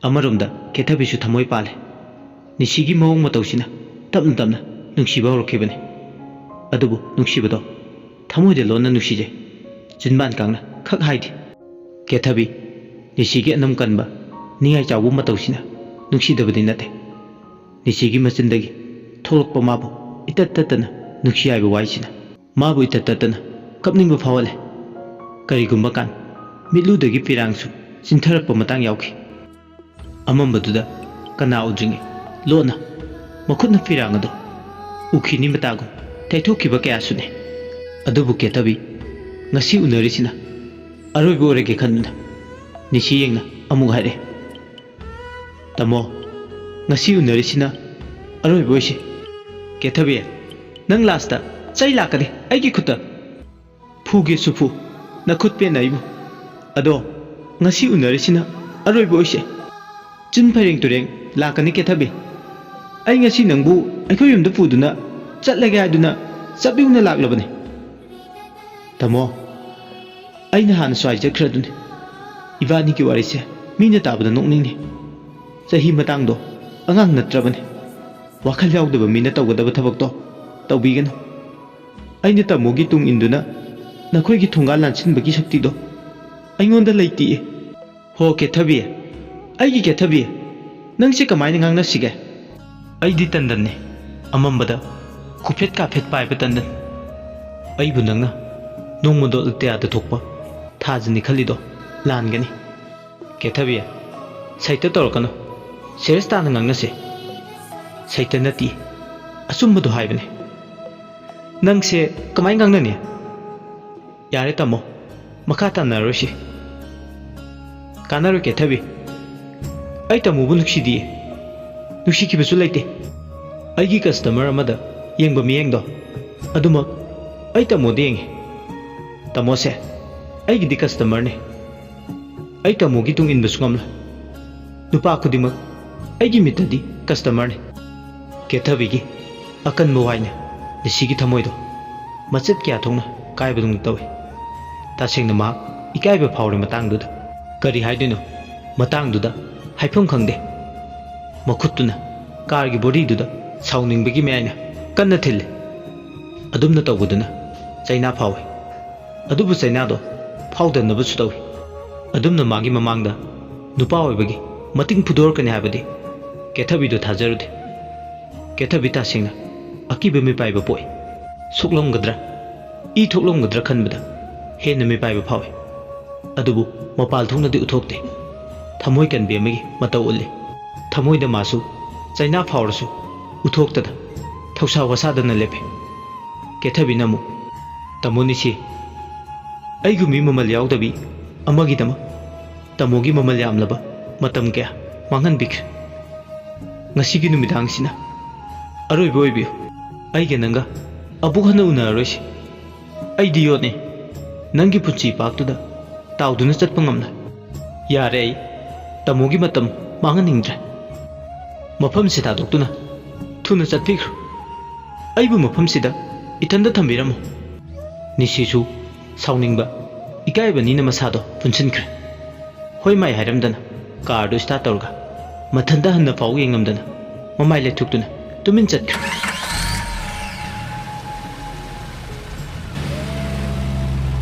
ꯑꯃꯔꯣꯝꯗ ꯀꯦꯊꯕꯤꯁꯨ ꯊꯃꯣꯏ ꯄꯥꯜꯂꯦ꯫ ꯅꯤꯁꯤꯒꯤ ꯃꯑꯣꯡ ꯃꯇꯧꯁꯤꯅ ꯇꯞꯅ ꯇꯞꯅ ꯅꯨꯡꯁꯤꯕ ꯍꯧꯔꯛꯈꯤꯕꯅꯤ꯫ ꯑꯗꯨꯕꯨ ꯅꯨꯡꯁꯤꯕꯗꯣ ꯊꯃꯣꯏꯗ ꯂꯣꯟꯅ ꯅꯨꯡꯁꯤꯖꯩ꯫ ꯆꯤꯟꯕꯥꯟ ꯀꯥꯡꯅ ꯈꯛ ꯍꯥꯏꯗꯦ꯫ ꯀꯦꯊꯕꯤ, ꯅꯤꯁꯤꯒꯤ ꯑꯅꯝ ꯀꯟꯕ ꯅꯤꯡꯉꯥꯏ ꯆꯥꯎꯕ ꯃꯇꯧꯁꯤꯅ ꯅꯨꯡꯁꯤꯗꯕꯗꯤ ꯅꯠꯇꯦ꯫ ꯅꯤꯁꯤꯒꯤ ꯃꯆꯤꯟꯗꯒꯤ ꯊꯣꯛꯂꯛꯄ ꯃꯥꯕꯨ ꯏꯇꯠ ꯇꯠꯇꯅ ꯅꯨꯡꯁꯤ ꯍꯥꯏꯕ ꯋꯥꯍꯩꯁꯤꯅ ꯃꯥꯕꯨ ꯏꯇꯠ ꯇꯠꯇꯅ ꯀꯞꯅꯤꯡꯕ ꯐꯥꯎꯍꯜꯂꯦ꯫ ꯀꯔꯤꯒꯨꯝꯕ ꯀꯥꯟ ꯃꯤꯠꯂꯨꯗꯒꯤ ꯄꯤꯔꯥꯡꯁꯨ ꯆꯤꯟꯊꯔꯛꯄ ꯃꯇꯥꯡ ꯌꯥꯎꯈꯤ꯫ ꯑꯃꯝꯕꯗꯨꯗ ꯀꯅꯥ ꯎꯗ꯭ꯔꯤꯉꯩ ꯂꯣꯟꯅ ꯃꯈꯨꯠꯅ ꯐꯤꯔꯥꯡ ꯑꯗꯨ ꯎꯈꯤꯅꯤ ꯃꯇꯥꯒꯨꯝ ꯇꯩꯊꯣꯛꯈꯤꯕ ꯀꯌꯥꯁꯨꯅꯤ꯫ ꯑꯗꯨꯕꯨ ꯀꯦꯊꯕꯤ, ꯉꯁꯤ ꯎꯅꯔꯤꯁꯤꯅ ꯑꯔꯣꯏꯕ ꯑꯣꯏꯔꯒꯦ ꯈꯟꯗꯨꯅ ꯅꯤꯁꯤ ꯌꯦꯡꯅ ꯑꯃꯨꯛ ꯍꯥꯏꯔꯛꯑꯦ, "ꯇꯥꯃꯣ, ꯉꯁꯤ ꯎꯅꯔꯤꯁꯤꯅ ꯑꯔꯣꯏꯕ ꯑꯣꯏꯁꯤ꯫ ꯀꯦꯊꯕꯤ, ꯅꯪ ꯂꯥꯁꯇ ꯆꯩ ꯂꯥꯛꯀꯅꯤ ꯑꯩꯒꯤ ꯈꯨꯠꯇ꯫ ꯐꯨꯒꯦꯁꯨ ꯐꯨ, ꯅꯈꯨꯠ ꯄꯦꯟꯅ ꯑꯩꯕꯨ꯫ ꯑꯗꯣ ꯉꯁꯤ ꯎꯅꯔꯤꯁꯤꯅ ꯑꯔꯣꯏꯕ ꯑꯣꯏꯁꯦ꯫ ꯆꯤꯟ ꯐꯩꯔꯦꯡ ꯇꯨꯔꯦꯡ ꯂꯥꯛꯀꯅꯤ ꯀꯦꯊꯕꯤ꯫ ꯑꯩ ꯉꯁꯤ ꯅꯪꯕꯨ ꯑꯩꯈꯣꯏ ꯌꯨꯝꯗ ꯄꯨꯗꯨꯅ ꯆꯠꯂꯒꯦ ꯍꯥꯏꯗꯨꯅ ꯆꯞ ꯌꯨꯡꯅ ꯂꯥꯛꯂꯕꯅꯤ꯫ ꯇꯥꯃꯣ, ꯑꯩꯅ ꯍꯥꯟꯅꯁꯨ ꯍꯥꯏꯖꯈ꯭ꯔꯗꯨꯅꯤ, ꯏꯕꯥꯅꯤꯒꯤ ꯋꯥꯔꯤꯁꯦ ꯃꯤꯅ ꯇꯥꯕꯗ ꯅꯣꯛꯅꯤꯡꯅꯤ꯫ ꯆꯍꯤ ꯃꯇꯥꯡꯗꯣ ꯑꯉꯥꯡ ꯅꯠꯇ꯭ꯔꯕꯅꯤ꯫ ꯋꯥꯈꯜ ꯌꯥꯎꯗꯕ ꯃꯤꯅ ꯇꯧꯒꯗꯕ ꯊꯕꯛꯇꯣ ꯇꯧꯕꯤꯒꯅꯨ꯫ ꯑꯩꯅ ꯇꯥꯃꯣꯒꯤ ꯇꯨꯡ ꯏꯟꯗꯨꯅ ꯅꯈꯣꯏꯒꯤ ꯊꯣꯡꯒꯥꯜ ꯂꯥꯟꯁꯤꯟꯕꯒꯤ ꯁꯛꯇꯤꯗꯣ ꯑꯩꯉꯣꯟꯗ ꯂꯩꯇꯤꯌꯦ꯫ ꯍꯣ ꯀꯦꯊꯕꯤ, ꯑꯩꯒꯤ ꯀꯦꯊꯕꯤ, ꯅꯪꯁꯦ ꯀꯃꯥꯏꯅ ꯉꯥꯡꯅꯁꯤꯒꯦ? ꯑꯩꯗꯤ ꯇꯟꯗꯟꯅꯦ, ꯑꯃꯝꯕꯗ ꯈꯨꯐꯦꯠ ꯀꯥꯐꯦꯠ ꯄꯥꯏꯕ ꯇꯟꯗꯟ꯫ ꯑꯩꯕꯨ ꯅꯪꯅ ꯅꯣꯡꯃꯗꯣ ꯑꯇꯤꯌꯥꯗ ꯊꯣꯛꯄ ꯊꯥꯖꯅꯤ ꯈꯜꯂꯤꯗꯣ ꯂꯥꯟꯒꯅꯤ꯫ ꯀꯦꯊꯕꯤ, ꯁꯩꯇ ꯇꯧꯔꯛꯀꯅꯨ꯫ ꯁꯦꯔꯤꯌꯁ ꯇꯥꯅ ꯉꯥꯡꯅꯁꯦ꯫ ꯁꯩꯇ ꯅꯠꯇꯦ, ꯑꯆꯨꯝꯕꯗꯣ ꯍꯥꯏꯕꯅꯦ꯫ ꯅꯪꯁꯦ ꯀꯃꯥꯏꯅ ꯉꯥꯡꯅꯅꯤ? ꯌꯥꯔꯦ ꯇꯥꯃꯣ, ꯃꯈꯥ ꯇꯥꯅꯔꯣꯏꯁꯤ꯫ ꯀꯥꯟꯅꯔꯣꯏ ꯀꯦꯊꯕꯤ꯫ ꯑꯩ ꯇꯥꯃꯣꯕꯨ ꯅꯨꯡꯁꯤꯗꯤꯌꯦ꯫ ꯅꯨꯡꯁꯤꯈꯤꯕꯁꯨ ꯂꯩꯇꯦ꯫ ꯑꯩꯒꯤ ꯀꯁꯇꯃꯔ ꯑꯃꯗ ꯌꯦꯡꯕ ꯃꯤꯠꯌꯦꯡꯗꯣ ꯑꯗꯨꯃꯛ ꯑꯩ ꯇꯥꯃꯣꯗ ꯌꯦꯡꯉꯤ꯫ ꯇꯥꯃꯣꯁꯦ ꯑꯩꯒꯤꯗꯤ ꯀꯁꯇꯃꯔꯅꯦ꯫ ꯑꯩ ꯇꯥꯃꯣꯒꯤ ꯇꯨꯡ ꯏꯟꯕꯁꯨ ꯉꯝꯂꯣꯏ꯫ ꯅꯨꯄꯥ ꯈꯨꯗꯤꯡꯃꯛ ꯑꯩꯒꯤ ꯃꯤꯠꯇꯗꯤ ꯀꯁꯇꯃꯔꯅꯤ꯫ ꯀꯦꯊꯕꯤꯒꯤ ꯑꯀꯟꯕ ꯋꯥꯍꯩꯅ ꯂꯤꯁꯤꯒꯤ ꯊꯃꯣꯏꯗꯣ ꯃꯆꯦꯠ ꯀꯌꯥ ꯊꯣꯛꯅ ꯀꯥꯏꯕꯗꯧꯅ ꯇꯧꯏ꯫ ꯇꯁꯦꯡꯅ ꯃꯍꯥꯛ ꯏꯀꯥꯏꯕ ꯐꯥꯎꯔꯦ ꯃꯇꯥꯡꯗꯨꯗ꯫ ꯀꯔꯤ ꯍꯥꯏꯗꯣꯏꯅꯣ? ꯃꯇꯥꯡꯗꯨꯗ ꯍꯥꯏꯐꯝ ꯈꯪꯗꯦ꯫ ꯃꯈꯨꯠꯇꯨꯅ ꯀꯥꯔꯒꯤ ꯕꯣꯗꯤꯗꯨꯗ ꯁꯥꯎꯅꯤꯡꯕꯒꯤ ꯃꯌꯥꯏꯅ ꯀꯟꯅ ꯊꯤꯜꯂꯤ꯫ ꯑꯗꯨꯝꯅ ꯇꯧꯕꯗꯨꯅ ꯆꯩꯅꯥ ꯐꯥꯎꯏ꯫ ꯑꯗꯨꯕꯨ ꯆꯩꯅꯥꯗꯣ ꯐꯥꯎꯗꯅꯕꯁꯨ ꯇꯧꯏ꯫ ꯑꯗꯨꯝꯅ ꯃꯥꯒꯤ ꯃꯃꯥꯡꯗ ꯅꯨꯄꯥ ꯑꯣꯏꯕꯒꯤ ꯃꯇꯤꯡ ꯐꯨꯗꯣꯔꯛꯀꯅꯤ ꯍꯥꯏꯕꯗꯤ ꯀꯦꯊꯕꯤꯗꯣ ꯊꯥꯖꯔꯨꯗꯦ꯫ ꯀꯦꯊꯕꯤ ꯇꯁꯦꯡꯅ ꯑꯀꯤꯕ ꯃꯤꯄꯥꯏꯕ ꯄꯣꯛꯏ꯫ ꯁꯣꯛꯂꯝꯒꯗ꯭ꯔꯥ, ꯏ ꯊꯣꯛꯂꯝꯒꯗ꯭ꯔꯥ ꯈꯟꯕꯗ ꯍꯦꯟꯅ ꯃꯤꯄꯥꯏꯕ ꯐꯥꯎꯏ꯫ ꯑꯗꯨꯕꯨ ꯃꯄꯥꯜ ꯊꯣꯛꯅꯗꯤ ꯎꯠꯊꯣꯛꯇꯦ꯫ ꯊꯃꯣꯏ ꯀꯟꯕꯤ ꯑꯃꯒꯤ ꯃꯇꯧ ꯎꯠꯂꯤ꯫ ꯊꯃꯣꯏꯗ ꯃꯥꯁꯨ ꯆꯩꯅꯥ ꯐꯥꯎꯔꯁꯨ ꯎꯠꯊꯣꯛꯇꯅ ꯊꯧꯁꯥ ꯋꯥꯁꯥꯗꯅ ꯂꯦꯞꯄꯤ꯫ ꯀꯦꯊꯕꯤꯅ ꯑꯃꯨꯛ, "ꯇꯥꯃꯣ ꯅꯤꯁꯤ, ꯑꯩꯒꯨꯝꯕꯤ ꯃꯃꯜ ꯌꯥꯎꯗꯕꯤ ꯑꯃꯒꯤꯗꯃꯛ ꯇꯥꯃꯣꯒꯤ ꯃꯃꯜ ꯌꯥꯝꯂꯕ ꯃꯇꯝ ꯀꯌꯥ ꯃꯥꯡꯍꯟꯕꯤꯈ꯭ꯔꯦ꯫ ꯉꯁꯤꯒꯤ ꯅꯨꯃꯤꯗꯥꯡꯁꯤꯅ ꯑꯔꯣꯏꯕ ꯑꯣꯏꯕꯤꯌꯨ꯫ ꯑꯩꯒ ꯅꯪꯒ ꯑꯃꯨꯛ ꯍꯟꯅ ꯎꯅꯔꯔꯣꯏꯁꯤ꯫ ꯑꯩꯗꯤ ꯌꯣꯠꯅꯤ, ꯅꯪꯒꯤ ꯄꯨꯟꯁꯤ ꯄꯥꯛꯇꯨꯗ ꯇꯥꯎꯗꯨꯅ ꯆꯠꯄ ꯉꯝꯂꯣꯏ꯫ ꯌꯥꯔꯦ, ꯑꯩ ꯇꯥꯃꯣꯒꯤ ꯃꯇꯝ ꯃꯥꯡꯍꯟꯅꯤꯡꯗ꯭ꯔꯦ꯫ ꯃꯐꯝꯁꯤ ꯊꯥꯗꯣꯛꯇꯨꯅ ꯊꯨꯅ ꯆꯠꯄꯤꯈ꯭ꯔꯣ꯫ ꯑꯩꯕꯨ ꯃꯐꯝꯁꯤꯗ ꯏꯊꯟꯗ ꯊꯝꯕꯤꯔꯝꯃꯣ꯫ ꯅꯤꯁꯤꯁꯨ ꯁꯥꯎꯅꯤꯡꯕ, ꯏꯀꯥꯏꯕꯅꯤꯅ ꯃꯁꯥꯗꯣ ꯄꯨꯟꯁꯤꯟꯈ꯭ꯔꯦ꯫ ꯍꯣꯏ ꯃꯥꯏ ꯍꯥꯏꯔꯝꯗꯅ ꯀꯥꯔꯗꯨ ꯁ꯭ꯇꯥꯔꯠ ꯇꯧꯔꯒ ꯃꯊꯟꯇ ꯍꯟꯅ ꯐꯥꯎ ꯌꯦꯡꯂꯝꯗꯅ ꯃꯃꯥꯏ ꯂꯩꯊꯣꯛꯇꯨꯅ ꯇꯨꯃꯤꯟ ꯆꯠꯈ꯭ꯔꯦ꯫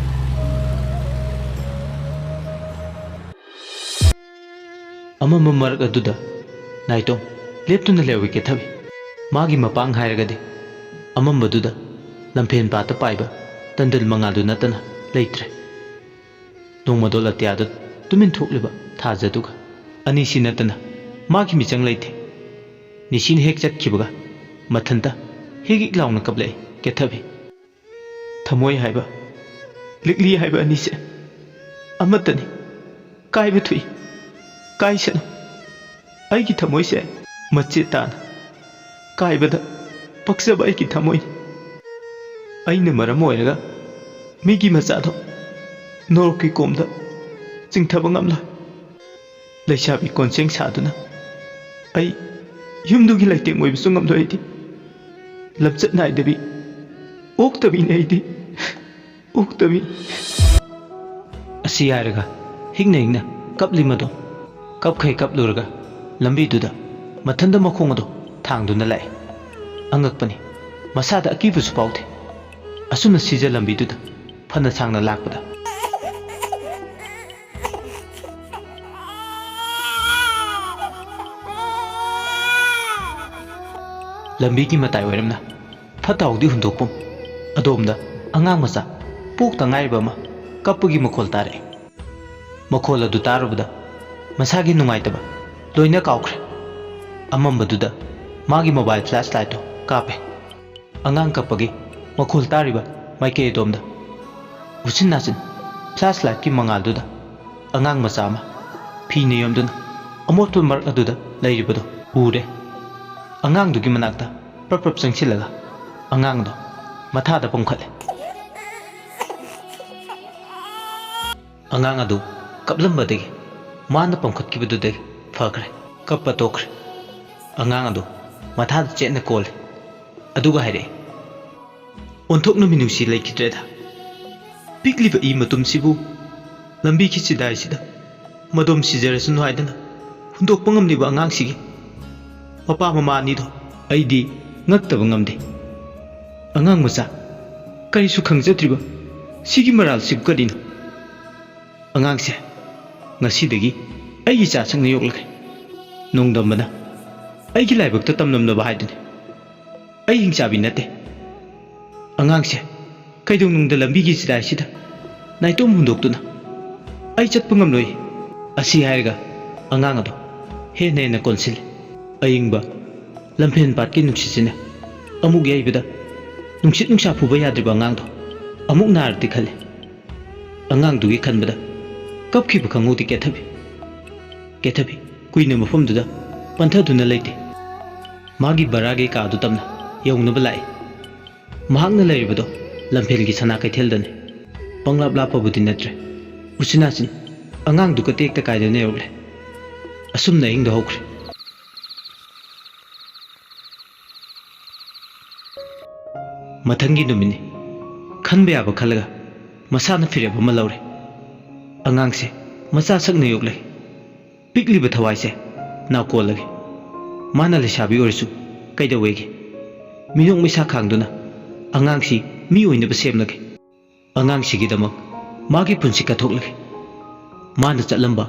ꯑꯃꯝꯕ ꯃꯔꯛ ꯑꯗꯨꯗ ꯅꯥꯏꯇꯣꯝ ꯂꯦꯞꯇꯨꯅ ꯂꯩꯍꯧꯏ ꯀꯦꯊꯕꯤ꯫ ꯃꯥꯒꯤ ꯃꯄꯥꯡ ꯍꯥꯏꯔꯒꯗꯤ ꯑꯃꯝꯕꯗꯨꯗ ꯂꯝꯐꯦꯟ ꯄꯥꯠꯇ ꯄꯥꯏꯕ ꯇꯟꯗꯜ ꯃꯉꯥꯜꯗꯨ ꯅꯠꯇꯅ ꯂꯩꯇ꯭ꯔꯦ꯫ ꯅꯣꯡꯃꯗꯣꯜ ꯑꯇꯤꯌꯥꯗ ꯇꯨꯃꯤꯟ ꯊꯣꯛꯂꯤꯕ ꯊꯥꯖꯗꯨꯒ ꯑꯅꯤꯁꯤ ꯅꯠꯇꯅ ꯃꯥꯒꯤ ꯃꯤꯆꯪ ꯂꯩꯇꯦ꯫ ꯅꯤꯁꯤꯅ ꯍꯦꯛ ꯆꯠꯈꯤꯕꯒ ꯃꯊꯟꯇ ꯍꯤꯛ ꯍꯤꯛ ꯂꯥꯎꯅ ꯀꯞꯂꯛꯏ ꯀꯦꯊꯕꯤ꯫ ꯊꯃꯣꯏ ꯍꯥꯏꯕ, ꯂꯤꯛꯂꯤ ꯍꯥꯏꯕ ꯑꯅꯤꯁꯦ ꯑꯃꯠꯇꯅꯤ꯫ ꯀꯥꯏꯕ ꯊꯣꯛꯏ, ꯀꯥꯏꯁꯅꯨ꯫ ꯑꯩꯒꯤ ꯊꯃꯣꯏꯁꯦ ꯃꯆꯦꯠ ꯇꯥꯅ ꯀꯥꯏꯕꯗ ꯄꯛꯆꯕ ꯑꯩꯒꯤ ꯊꯃꯣꯏꯅꯤ꯫ ꯑꯩꯅ ꯃꯔꯝ ꯑꯣꯏꯔꯒ ꯃꯤꯒꯤ ꯃꯆꯥꯗꯣ ꯅꯣꯔꯣꯛꯀꯤ ꯀꯣꯝꯗ ꯆꯤꯡꯊꯕ ꯉꯝꯂꯣꯏ꯫ ꯂꯩꯁꯥꯕꯤ ꯀꯣꯟꯁꯦꯡ ꯁꯥꯗꯨꯅ ꯑꯩ ꯌꯨꯝꯗꯨꯒꯤ ꯂꯩꯇꯦꯡ ꯑꯣꯏꯕꯁꯨ ꯉꯝꯂꯣꯏ ꯑꯩꯗꯤ꯫ ꯂꯝꯆꯠ ꯅꯥꯏꯗꯕꯤ ꯑꯣꯛꯇꯕꯤꯅꯤ ꯑꯩꯗꯤ꯫ ꯑꯣꯛꯇꯕꯤ꯫ ꯑꯁꯤ ꯍꯥꯏꯔꯒ ꯍꯤꯛꯅ ꯍꯤꯛꯅ ꯀꯞꯂꯤ ꯃꯗꯣ꯫ ꯀꯞꯈꯩ ꯀꯞꯂꯨꯔꯒ ꯂꯝꯕꯤꯗꯨꯗ ꯃꯊꯟꯇ ꯃꯈꯣꯡ ꯑꯗꯣ ꯊꯥꯡꯗꯨꯅ ꯂꯥꯛꯏ꯫ ꯑꯉꯛꯄꯅꯤ, ꯃꯁꯥꯗ ꯑꯀꯤꯕꯁꯨ ꯐꯥꯎꯗꯦ꯫ ꯑꯁꯨꯝꯅ ꯁꯤꯖ ꯂꯝꯕꯤꯗꯨꯗ ꯐꯅ ꯁꯥꯡꯅ ꯂꯥꯛꯄꯗ ꯂꯝꯕꯤꯒꯤ ꯃꯇꯥꯏ ꯑꯣꯏꯔꯝꯅ ꯐꯠꯇ ꯍꯥꯎꯗꯤ ꯍꯨꯟꯗꯣꯛꯐꯝ ꯑꯗꯣꯝꯗ ꯑꯉꯥꯡ ꯃꯆꯥ ꯄꯣꯛꯇ ꯉꯥꯏꯔꯤꯕ ꯑꯃ ꯀꯞꯄꯒꯤ ꯃꯈꯣꯜ ꯇꯥꯔꯛꯏ꯫ ꯃꯈꯣꯜ ꯑꯗꯨ ꯇꯥꯔꯨꯕꯗ ꯃꯁꯥꯒꯤ ꯅꯨꯡꯉꯥꯏꯇꯕ ꯂꯣꯏꯅ ꯀꯥꯎꯈ꯭ꯔꯦ꯫ ꯑꯃꯝꯕꯗꯨꯗ ꯃꯥꯒꯤ ꯃꯣꯕꯥꯏꯜ ꯐ꯭ꯂꯥꯁ ꯂꯥꯏꯠꯇꯨ ꯀꯥꯞꯄꯦ꯫ ꯑꯉꯥꯡ ꯀꯞꯄꯒꯤ ꯃꯈꯣꯜ ꯇꯥꯔꯤꯕ ꯃꯥꯏꯀꯩ ꯑꯗꯣꯝꯗ ꯎꯆꯤꯟ ꯅꯥꯆꯤꯟ ꯐ꯭ꯂꯥꯁ ꯂꯥꯏꯠꯀꯤ ꯃꯉꯥꯜꯗꯨꯗ ꯑꯉꯥꯡ ꯃꯆꯥ ꯑꯃ ꯐꯤꯅ ꯌꯣꯝꯗꯨꯅ ꯑꯃꯣꯠꯄ ꯃꯔꯛ ꯑꯗꯨꯗ ꯂꯩꯔꯤꯕꯗꯨ ꯎꯔꯦ꯫ ꯑꯉꯥꯡꯗꯨꯒꯤ ꯃꯅꯥꯛꯇ ꯄ꯭ꯔꯞ ꯄ꯭ꯔꯞ ꯆꯪꯁꯤꯜꯂꯒ ꯑꯉꯥꯡꯗꯣ ꯃꯊꯥꯗ ꯄꯨꯝꯈꯠꯂꯦ꯫ ꯑꯉꯥꯡ ꯑꯗꯨ ꯀꯞꯂꯝꯕꯗꯒꯤ ꯃꯥꯅ ꯄꯝꯈꯠꯈꯤꯕꯗꯨꯗꯒꯤ ꯐꯈ꯭ꯔꯦ꯫ ꯀꯞꯄ ꯇꯣꯛꯈ꯭ꯔꯦ꯫ ꯑꯉꯥꯡ ꯑꯗꯨ ꯃꯊꯥꯗ ꯆꯦꯠꯅ ꯀꯣꯜꯂꯦ꯫ ꯑꯗꯨꯒ ꯍꯥꯏꯔꯛꯏ, "ꯑꯣꯟꯊꯣꯛꯅ ꯃꯤꯅꯨꯡꯁꯤ ꯂꯩꯈꯤꯗ꯭ꯔꯦꯗ꯫ ꯄꯤꯛꯂꯤꯕ ꯏ ꯃꯇꯨꯝꯁꯤꯕꯨ ꯂꯝꯕꯤꯒꯤ ꯆꯤꯗꯥꯏꯁꯤꯗ ꯃꯗꯣꯝ ꯁꯤꯖꯔꯁꯅꯨ ꯍꯥꯏꯗꯅ ꯍꯨꯟꯗꯣꯛꯄ ꯉꯝꯂꯤꯕ ꯑꯉꯥꯡꯁꯤꯒꯤ ꯃꯄꯥ ꯃꯃꯥ ꯑꯅꯤꯗꯣ ꯑꯩꯗꯤ ꯉꯛꯇꯕ ꯉꯝꯗꯦ꯫ ꯑꯉꯥꯡ ꯃꯆꯥ, ꯀꯔꯤꯁꯨ ꯈꯪꯖꯗ꯭ꯔꯤꯕ ꯁꯤꯒꯤ ꯃꯔꯥꯜꯁꯤꯕꯨ ꯀꯔꯤꯅꯣ? ꯑꯉꯥꯡꯁꯦ ꯉꯁꯤꯗꯒꯤ ꯑꯩꯒꯤ ꯏꯆꯥꯁꯛꯅ ꯌꯣꯛꯂꯒꯦ꯫ ꯅꯣꯡꯗꯝꯕꯅ ꯑꯩꯒꯤ ꯂꯥꯏꯕꯛꯇ ꯇꯝꯂꯝꯂꯕ ꯍꯥꯏꯗꯨꯅꯤ꯫ ꯑꯩ ꯍꯤꯡꯆꯥꯕꯤ ꯅꯠꯇꯦ꯫ ꯑꯉꯥꯡꯁꯦ ꯀꯩꯗꯧꯅꯨꯡꯗ ꯂꯝꯕꯤꯒꯤ ꯆꯤꯗꯥꯏꯁꯤꯗ ꯅꯥꯏꯇꯣꯝ ꯍꯨꯟꯗꯣꯛꯇꯨꯅ ꯑꯩ ꯆꯠꯄ ꯉꯝꯂꯣꯏ꯫" ꯑꯁꯤ ꯍꯥꯏꯔꯒ ꯑꯉꯥꯡ ꯑꯗꯨ ꯍꯦꯟꯅ ꯍꯦꯟꯅ ꯀꯣꯟꯁꯤꯜꯂꯤ꯫ ꯑꯏꯪꯕ ꯂꯝꯐꯦꯜ ꯄꯥꯠꯀꯤ ꯅꯨꯡꯁꯤꯠꯁꯤꯅ ꯑꯃꯨꯛ ꯌꯩꯕꯗ ꯅꯨꯡꯁꯤꯠ ꯅꯨꯡꯁꯥ ꯐꯨꯕ ꯌꯥꯗ꯭ꯔꯤꯕ ꯑꯉꯥꯡꯗꯣ ꯑꯃꯨꯛ ꯅꯥꯔꯗꯤ ꯈꯜꯂꯤ꯫ ꯑꯉꯥꯡꯗꯨꯒꯤ ꯈꯟꯕꯗ ꯀꯞꯈꯤꯕ ꯈꯪꯍꯧꯗꯦ ꯀꯦꯊꯕꯤ꯫ ꯀꯦꯊꯕꯤ ꯀꯨꯏꯅ ꯃꯐꯝꯗꯨꯗ ꯄꯟꯊꯗꯨꯅ ꯂꯩꯇꯦ꯫ ꯃꯥꯒꯤ ꯚꯔꯥꯒꯤ ꯀꯥꯗꯨ ꯇꯝꯅ ꯌꯧꯅꯕ ꯂꯥꯛꯏ꯫ ꯃꯍꯥꯛꯅ ꯂꯩꯔꯤꯕꯗꯣ ꯂꯝꯐꯦꯜꯒꯤ ꯁꯅꯥ ꯀꯩꯊꯦꯜꯗꯅꯤ꯫ ꯄꯪꯂꯥꯞ ꯂꯥꯞꯄꯕꯨꯗꯤ ꯅꯠꯇ꯭ꯔꯦ꯫ ꯎꯆꯤꯟ ꯅꯥꯆꯤꯟ ꯑꯉꯥꯡꯗꯨꯒ ꯇꯦꯛꯇ ꯀꯥꯏꯗꯅ ꯌꯧꯔꯛꯂꯦ꯫ ꯑꯁꯨꯝꯅ ꯑꯍꯤꯡꯗꯣ ꯍꯧꯈ꯭ꯔꯦ꯫ ꯃꯊꯪꯒꯤ ꯅꯨꯃꯤꯠꯅꯤ꯫ ꯈꯟꯕ ꯌꯥꯕ ꯈꯜꯂꯒ ꯃꯁꯥꯅ ꯐꯤꯔꯦꯞ ꯑꯃ ꯂꯧꯔꯦ꯫ ꯑꯉꯥꯡꯁꯦ ꯃꯆꯥ ꯁꯛꯅ ꯌꯣꯛꯂꯦ꯫ ꯄꯤꯛꯂꯤꯕ ꯊꯋꯥꯏꯁꯦ ꯅꯥꯀꯣꯜꯂꯒꯦ꯫ ꯃꯥꯅ ꯂꯩꯁꯥꯕꯤ ꯑꯣꯏꯔꯁꯨ ꯀꯩꯗꯧꯋꯦꯒꯦ? ꯃꯤꯅꯣꯛ ꯃꯩꯁꯥ ꯈꯥꯡꯗꯨꯅ ꯑꯉꯥꯡꯁꯤ ꯃꯤ ꯑꯣꯏꯅꯕ ꯁꯦꯝꯂꯒꯦ꯫ ꯑꯉꯥꯡꯁꯤꯒꯤꯗꯃꯛ ꯃꯥꯒꯤ ꯄꯨꯟꯁꯤ ꯀꯠꯊꯣꯛꯂꯒꯦ꯫ ꯃꯥꯅ ꯆꯠꯂꯝꯕ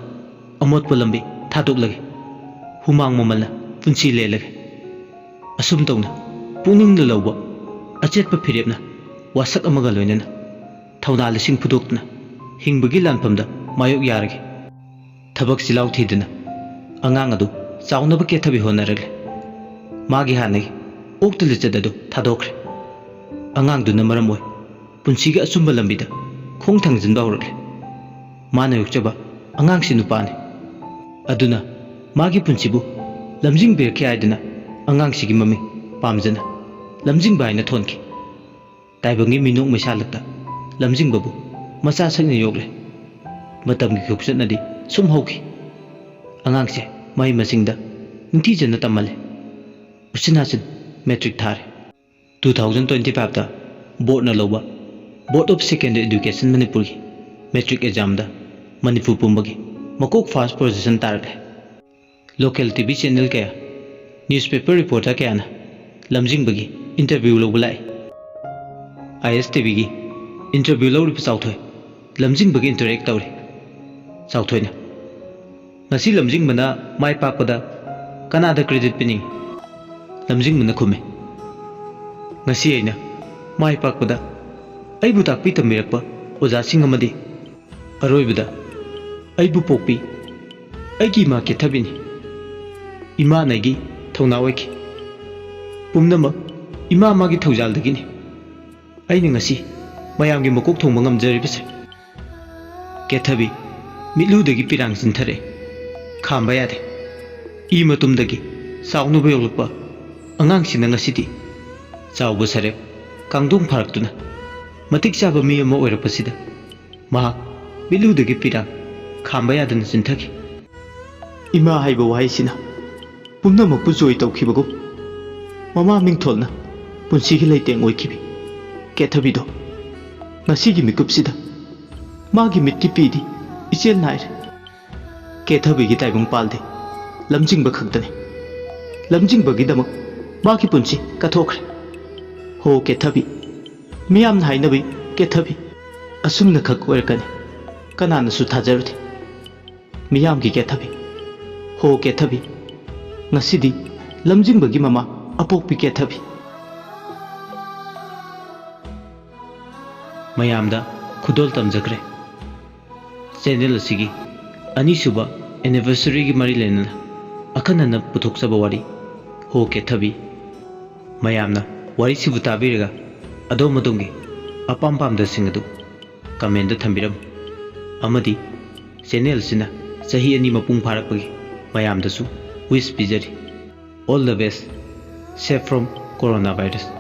ꯑꯃꯣꯠꯄ ꯂꯝꯕꯤ ꯊꯥꯗꯣꯛꯂꯒꯦ꯫ ꯍꯨꯃꯥꯡ ꯃꯃꯜꯅ ꯄꯨꯟꯁꯤ ꯂꯦꯜꯂꯒꯦ꯫ ꯑꯁꯨꯝ ꯇꯧꯅ ꯄꯨꯛꯅꯤꯡꯅ ꯂꯧꯕ ꯑꯆꯦꯠꯄ ꯐꯤꯔꯦꯞꯅ ꯋꯥꯁꯛ ꯑꯃꯒ ꯂꯣꯏꯅꯅ ꯊꯧꯅꯥ ꯂꯤꯁꯤꯡ ꯐꯨꯗꯣꯛꯇꯨꯅ ꯍꯤꯡꯕꯒꯤ ꯂꯥꯟꯐꯝꯗ ꯃꯥꯌꯣꯛ ꯌꯥꯔꯒꯦ꯫ ꯊꯕꯛ ꯆꯤꯜꯍꯥꯎ ꯊꯤꯗꯨꯅ ꯑꯉꯥꯡ ꯑꯗꯨ ꯆꯥꯎꯅꯕ ꯀꯦꯊꯕꯤ ꯍꯣꯠꯅꯔꯛꯂꯦ꯫ ꯃꯥꯒꯤ ꯍꯥꯟꯅꯒꯤ ꯑꯣꯛꯇ ꯂꯤꯆꯠ ꯑꯗꯨ ꯊꯥꯗꯣꯛꯈ꯭ꯔꯦ꯫ ꯑꯉꯥꯡꯗꯨꯅ ꯃꯔꯝ ꯑꯣꯏ ꯄꯨꯟꯁꯤꯒꯤ ꯑꯆꯨꯝꯕ ꯂꯝꯕꯤꯗ ꯈꯣꯡ ꯊꯥꯡꯖꯤꯟꯕ ꯍꯧꯔꯛꯂꯦ꯫ ꯃꯥꯅ ꯌꯣꯛꯆꯕ ꯑꯉꯥꯡꯁꯤ ꯅꯨꯄꯥꯅꯤ꯫ ꯑꯗꯨꯅ ꯃꯥꯒꯤ ꯄꯨꯟꯁꯤꯕꯨ ꯂꯝꯖꯤꯡꯕꯤꯔꯛꯀꯦ ꯍꯥꯏꯗꯨꯅ ꯑꯉꯥꯡꯁꯤꯒꯤ ꯃꯃꯤꯡ ꯄꯥꯝꯖꯅ ꯂꯝꯖꯤꯡꯕ ꯍꯥꯏꯅ ꯊꯣꯟꯈꯤ꯫ ꯇꯥꯏꯕꯪꯒꯤ ꯃꯤꯅꯣꯛ ꯃꯩꯁꯥꯂꯛꯇ ꯂꯝꯖꯤꯡꯕꯕꯨ ꯃꯆꯥ ꯁꯛꯅ ꯌꯣꯛꯂꯦ꯫ ꯃꯇꯝꯒꯤ ꯈꯣꯡꯆꯠꯅꯗꯤ ꯁꯨꯝ ꯍꯧꯈꯤ꯫ ꯑꯉꯥꯡꯁꯦ ꯃꯍꯩ ꯃꯁꯤꯡꯗ ꯅꯤꯡꯊꯤꯖꯅ ꯇꯝꯍꯜꯂꯦ꯫ ꯎꯆꯤꯟ ꯅꯥꯆꯤꯟ ꯃꯦꯇ꯭ꯔꯤꯛ ꯊꯥꯔꯦ꯫ ꯇꯨ ꯊꯥꯎꯖꯟ ꯇ꯭ꯋꯦꯟꯇꯤ ꯐꯥꯏꯚꯇ ꯕꯣꯔꯗꯅ ꯂꯧꯕ Board of Secondary Education ꯃꯅꯤꯄꯨꯔꯒꯤ ꯃꯦꯇ꯭ꯔꯤꯛ ꯑꯦꯛꯖꯥꯝꯗ ꯃꯅꯤꯄꯨꯔ ꯄꯨꯝꯕꯒꯤ ꯃꯀꯣꯛ ꯐꯥꯔꯁ ꯄꯣꯖꯤꯁꯟ ꯇꯥꯔꯛꯂꯦ꯫ ꯂꯣꯀꯦꯜ ꯇꯤ ꯚꯤ ꯆꯦꯅꯦꯜ ꯀꯌꯥ, ꯅ꯭ꯌꯨꯁꯄꯦꯄꯔ ꯔꯤꯄꯣꯔꯇꯔ ꯀꯌꯥꯅ ꯂꯝꯖꯤꯡꯕꯒꯤ ꯏꯟꯇꯔꯚ꯭ꯌꯨ ꯂꯧꯕ ꯂꯥꯛꯏ꯫ ꯑꯥꯏ ꯑꯦꯁ ꯇꯤ ꯚꯤꯒꯤ ꯏꯟꯇꯔꯚ꯭ꯌꯨ ꯂꯧꯔꯤꯕ ꯆꯥꯎꯊꯣꯏ ꯂꯝꯖꯤꯡꯕꯒꯤ ꯏꯟꯇꯔꯦꯛ ꯇꯧꯔꯤ꯫ ꯆꯥꯎꯊꯣꯏꯅ, "ꯉꯁꯤ ꯂꯝꯖꯤꯡꯕꯅ ꯃꯥꯏ ꯄꯥꯛꯄꯗ ꯀꯅꯥꯗ ꯀ꯭ꯔꯦꯗꯤꯠ ꯄꯤꯅꯤꯡꯏ?" ꯂꯝꯖꯤꯡꯕꯅ ꯈꯨꯝꯃꯤ, "ꯉꯁꯤ ꯑꯩꯅ ꯃꯥꯏ ꯄꯥꯛꯄꯗ ꯑꯩꯕꯨ ꯇꯥꯛꯄꯤ ꯇꯝꯕꯤꯔꯛꯄ ꯑꯣꯖꯥꯁꯤꯡ ꯑꯃꯗꯤ ꯑꯔꯣꯏꯕꯗ ꯑꯩꯕꯨ ꯄꯣꯛꯄꯤ ꯑꯩꯒꯤ ꯏꯃꯥ ꯀꯦꯊꯕꯤꯅꯤ꯫ ꯏꯃꯥꯅ ꯑꯩꯒꯤ ꯊꯧꯅꯥ ꯑꯣꯏꯈꯤ꯫ ꯄꯨꯝꯅꯃꯛ ꯏꯃꯥ ꯃꯥꯒꯤ ꯊꯧꯖꯥꯜꯗꯒꯤꯅꯤ ꯑꯩꯅ ꯉꯁꯤ ꯃꯌꯥꯝꯒꯤ ꯃꯀꯣꯛ ꯊꯣꯡꯕ ꯉꯝꯖꯔꯤꯕꯁꯦ꯫" ꯀꯦꯊꯕꯤ ꯃꯤꯠꯂꯨꯗꯒꯤ ꯄꯤꯔꯥꯡ ꯆꯤꯟꯊꯔꯛꯏ꯫ ꯈꯥꯝꯕ ꯌꯥꯗꯦ꯫ ꯏ ꯃꯇꯨꯝꯗꯒꯤ ꯆꯥꯎꯅꯕ ꯌꯣꯛꯂꯛꯄ ꯑꯉꯥꯡꯁꯤꯅ ꯉꯁꯤꯗꯤ ꯆꯥꯎꯕ ꯁꯔꯦꯞ ꯀꯥꯡꯗꯣꯡ ꯐꯥꯔꯛꯇꯨꯅ ꯃꯇꯤꯛ ꯆꯥꯕ ꯃꯤ ꯑꯃ ꯑꯣꯏꯔꯛꯄꯁꯤꯗ ꯃꯍꯥꯛ ꯃꯤꯠꯂꯨꯗꯒꯤ ꯄꯤꯔꯥꯡ ꯈꯥꯝꯕ ꯌꯥꯗꯅ ꯆꯤꯟꯊꯈꯤ꯫ ꯏꯃꯥ ꯍꯥꯏꯕ ꯋꯥꯍꯩꯁꯤꯅ ꯄꯨꯝꯅꯃꯛꯄꯨ ꯖꯣꯏ ꯇꯧꯈꯤꯕꯒꯨꯝ, ꯃꯃꯥ ꯃꯤꯡꯊꯣꯜꯅ ꯄꯨꯟꯁꯤꯒꯤ ꯂꯩꯇꯦꯡ ꯑꯣꯏꯈꯤꯕꯤ ꯀꯦꯊꯕꯤꯗꯣ ꯉꯁꯤꯒꯤ ꯃꯤꯀꯨꯞꯁꯤꯗ ꯃꯥꯒꯤ ꯃꯤꯠꯀꯤ ꯄꯤꯗꯤ ꯏꯆꯦꯜ ꯅꯥꯏꯔꯦ꯫ ꯀꯦꯊꯕꯤꯒꯤ ꯇꯥꯏꯕꯪ ꯄꯥꯜꯗꯤ ꯂꯝꯖꯤꯡꯕ ꯈꯛꯇꯅꯤ꯫ ꯂꯝꯖꯤꯡꯕꯒꯤꯗꯃꯛ ꯃꯥꯒꯤ ꯄꯨꯟꯁꯤ ꯀꯠꯊꯣꯛꯈ꯭ꯔꯦ꯫ ꯍꯣ ꯀꯦꯊꯕꯤ, ꯃꯤꯌꯥꯝꯅ ꯍꯥꯏꯅꯕꯤ ꯀꯦꯊꯕꯤ, ꯑꯁꯨꯝꯅ ꯈꯛ ꯑꯣꯏꯔꯛꯀꯅꯤ꯫ ꯀꯅꯥꯅꯁꯨ ꯊꯥꯖꯔꯨꯗꯦ꯫ ꯃꯤꯌꯥꯝꯒꯤ ꯀꯦꯊꯕꯤ, ꯍꯣ ꯀꯦꯊꯕꯤ, ꯉꯁꯤꯗꯤ ꯂꯝꯖꯤꯡꯕꯒꯤ ꯃꯃꯥ ꯑꯄꯣꯛꯄꯤ ꯀꯦꯊꯕꯤ꯫ ꯃꯌꯥꯝꯗ ꯈꯨꯗꯣꯜ ꯇꯝꯖꯈ꯭ꯔꯦ꯫ ꯆꯦꯅꯦꯜ ꯑꯁꯤꯒꯤ ꯑꯅꯤꯁꯨꯕ ꯑꯦꯅꯤꯚꯔꯁꯔꯤꯒꯤ ꯃꯔꯤ ꯂꯩꯅꯅ ꯑꯈꯟꯅꯅ ꯄꯨꯊꯣꯛꯆꯕ ꯋꯥꯔꯤ, ꯍꯣ ꯀꯦꯊꯕꯤ꯫ ꯃꯌꯥꯝꯅ ꯋꯥꯔꯤꯁꯤꯕꯨ ꯇꯥꯕꯤꯔꯒ ꯑꯗꯣꯝ ꯑꯗꯣꯝꯒꯤ ꯑꯄꯥꯝ ꯄꯥꯝꯗꯁꯤꯡ ꯑꯗꯨ ꯀꯃꯦꯟꯗ ꯊꯝꯕꯤꯔꯝꯃꯨ꯫ ꯑꯃꯗꯤ ꯆꯦꯅꯦꯜ ꯑꯁꯤꯅ ꯆꯍꯤ ꯑꯅꯤ ꯃꯄꯨꯡ ꯐꯥꯔꯛꯄꯒꯤ ꯃꯌꯥꯝꯗꯁꯨ ꯋꯤꯁ ꯄꯤꯖꯔꯤ꯫ All the best, safe from coronavirus꯫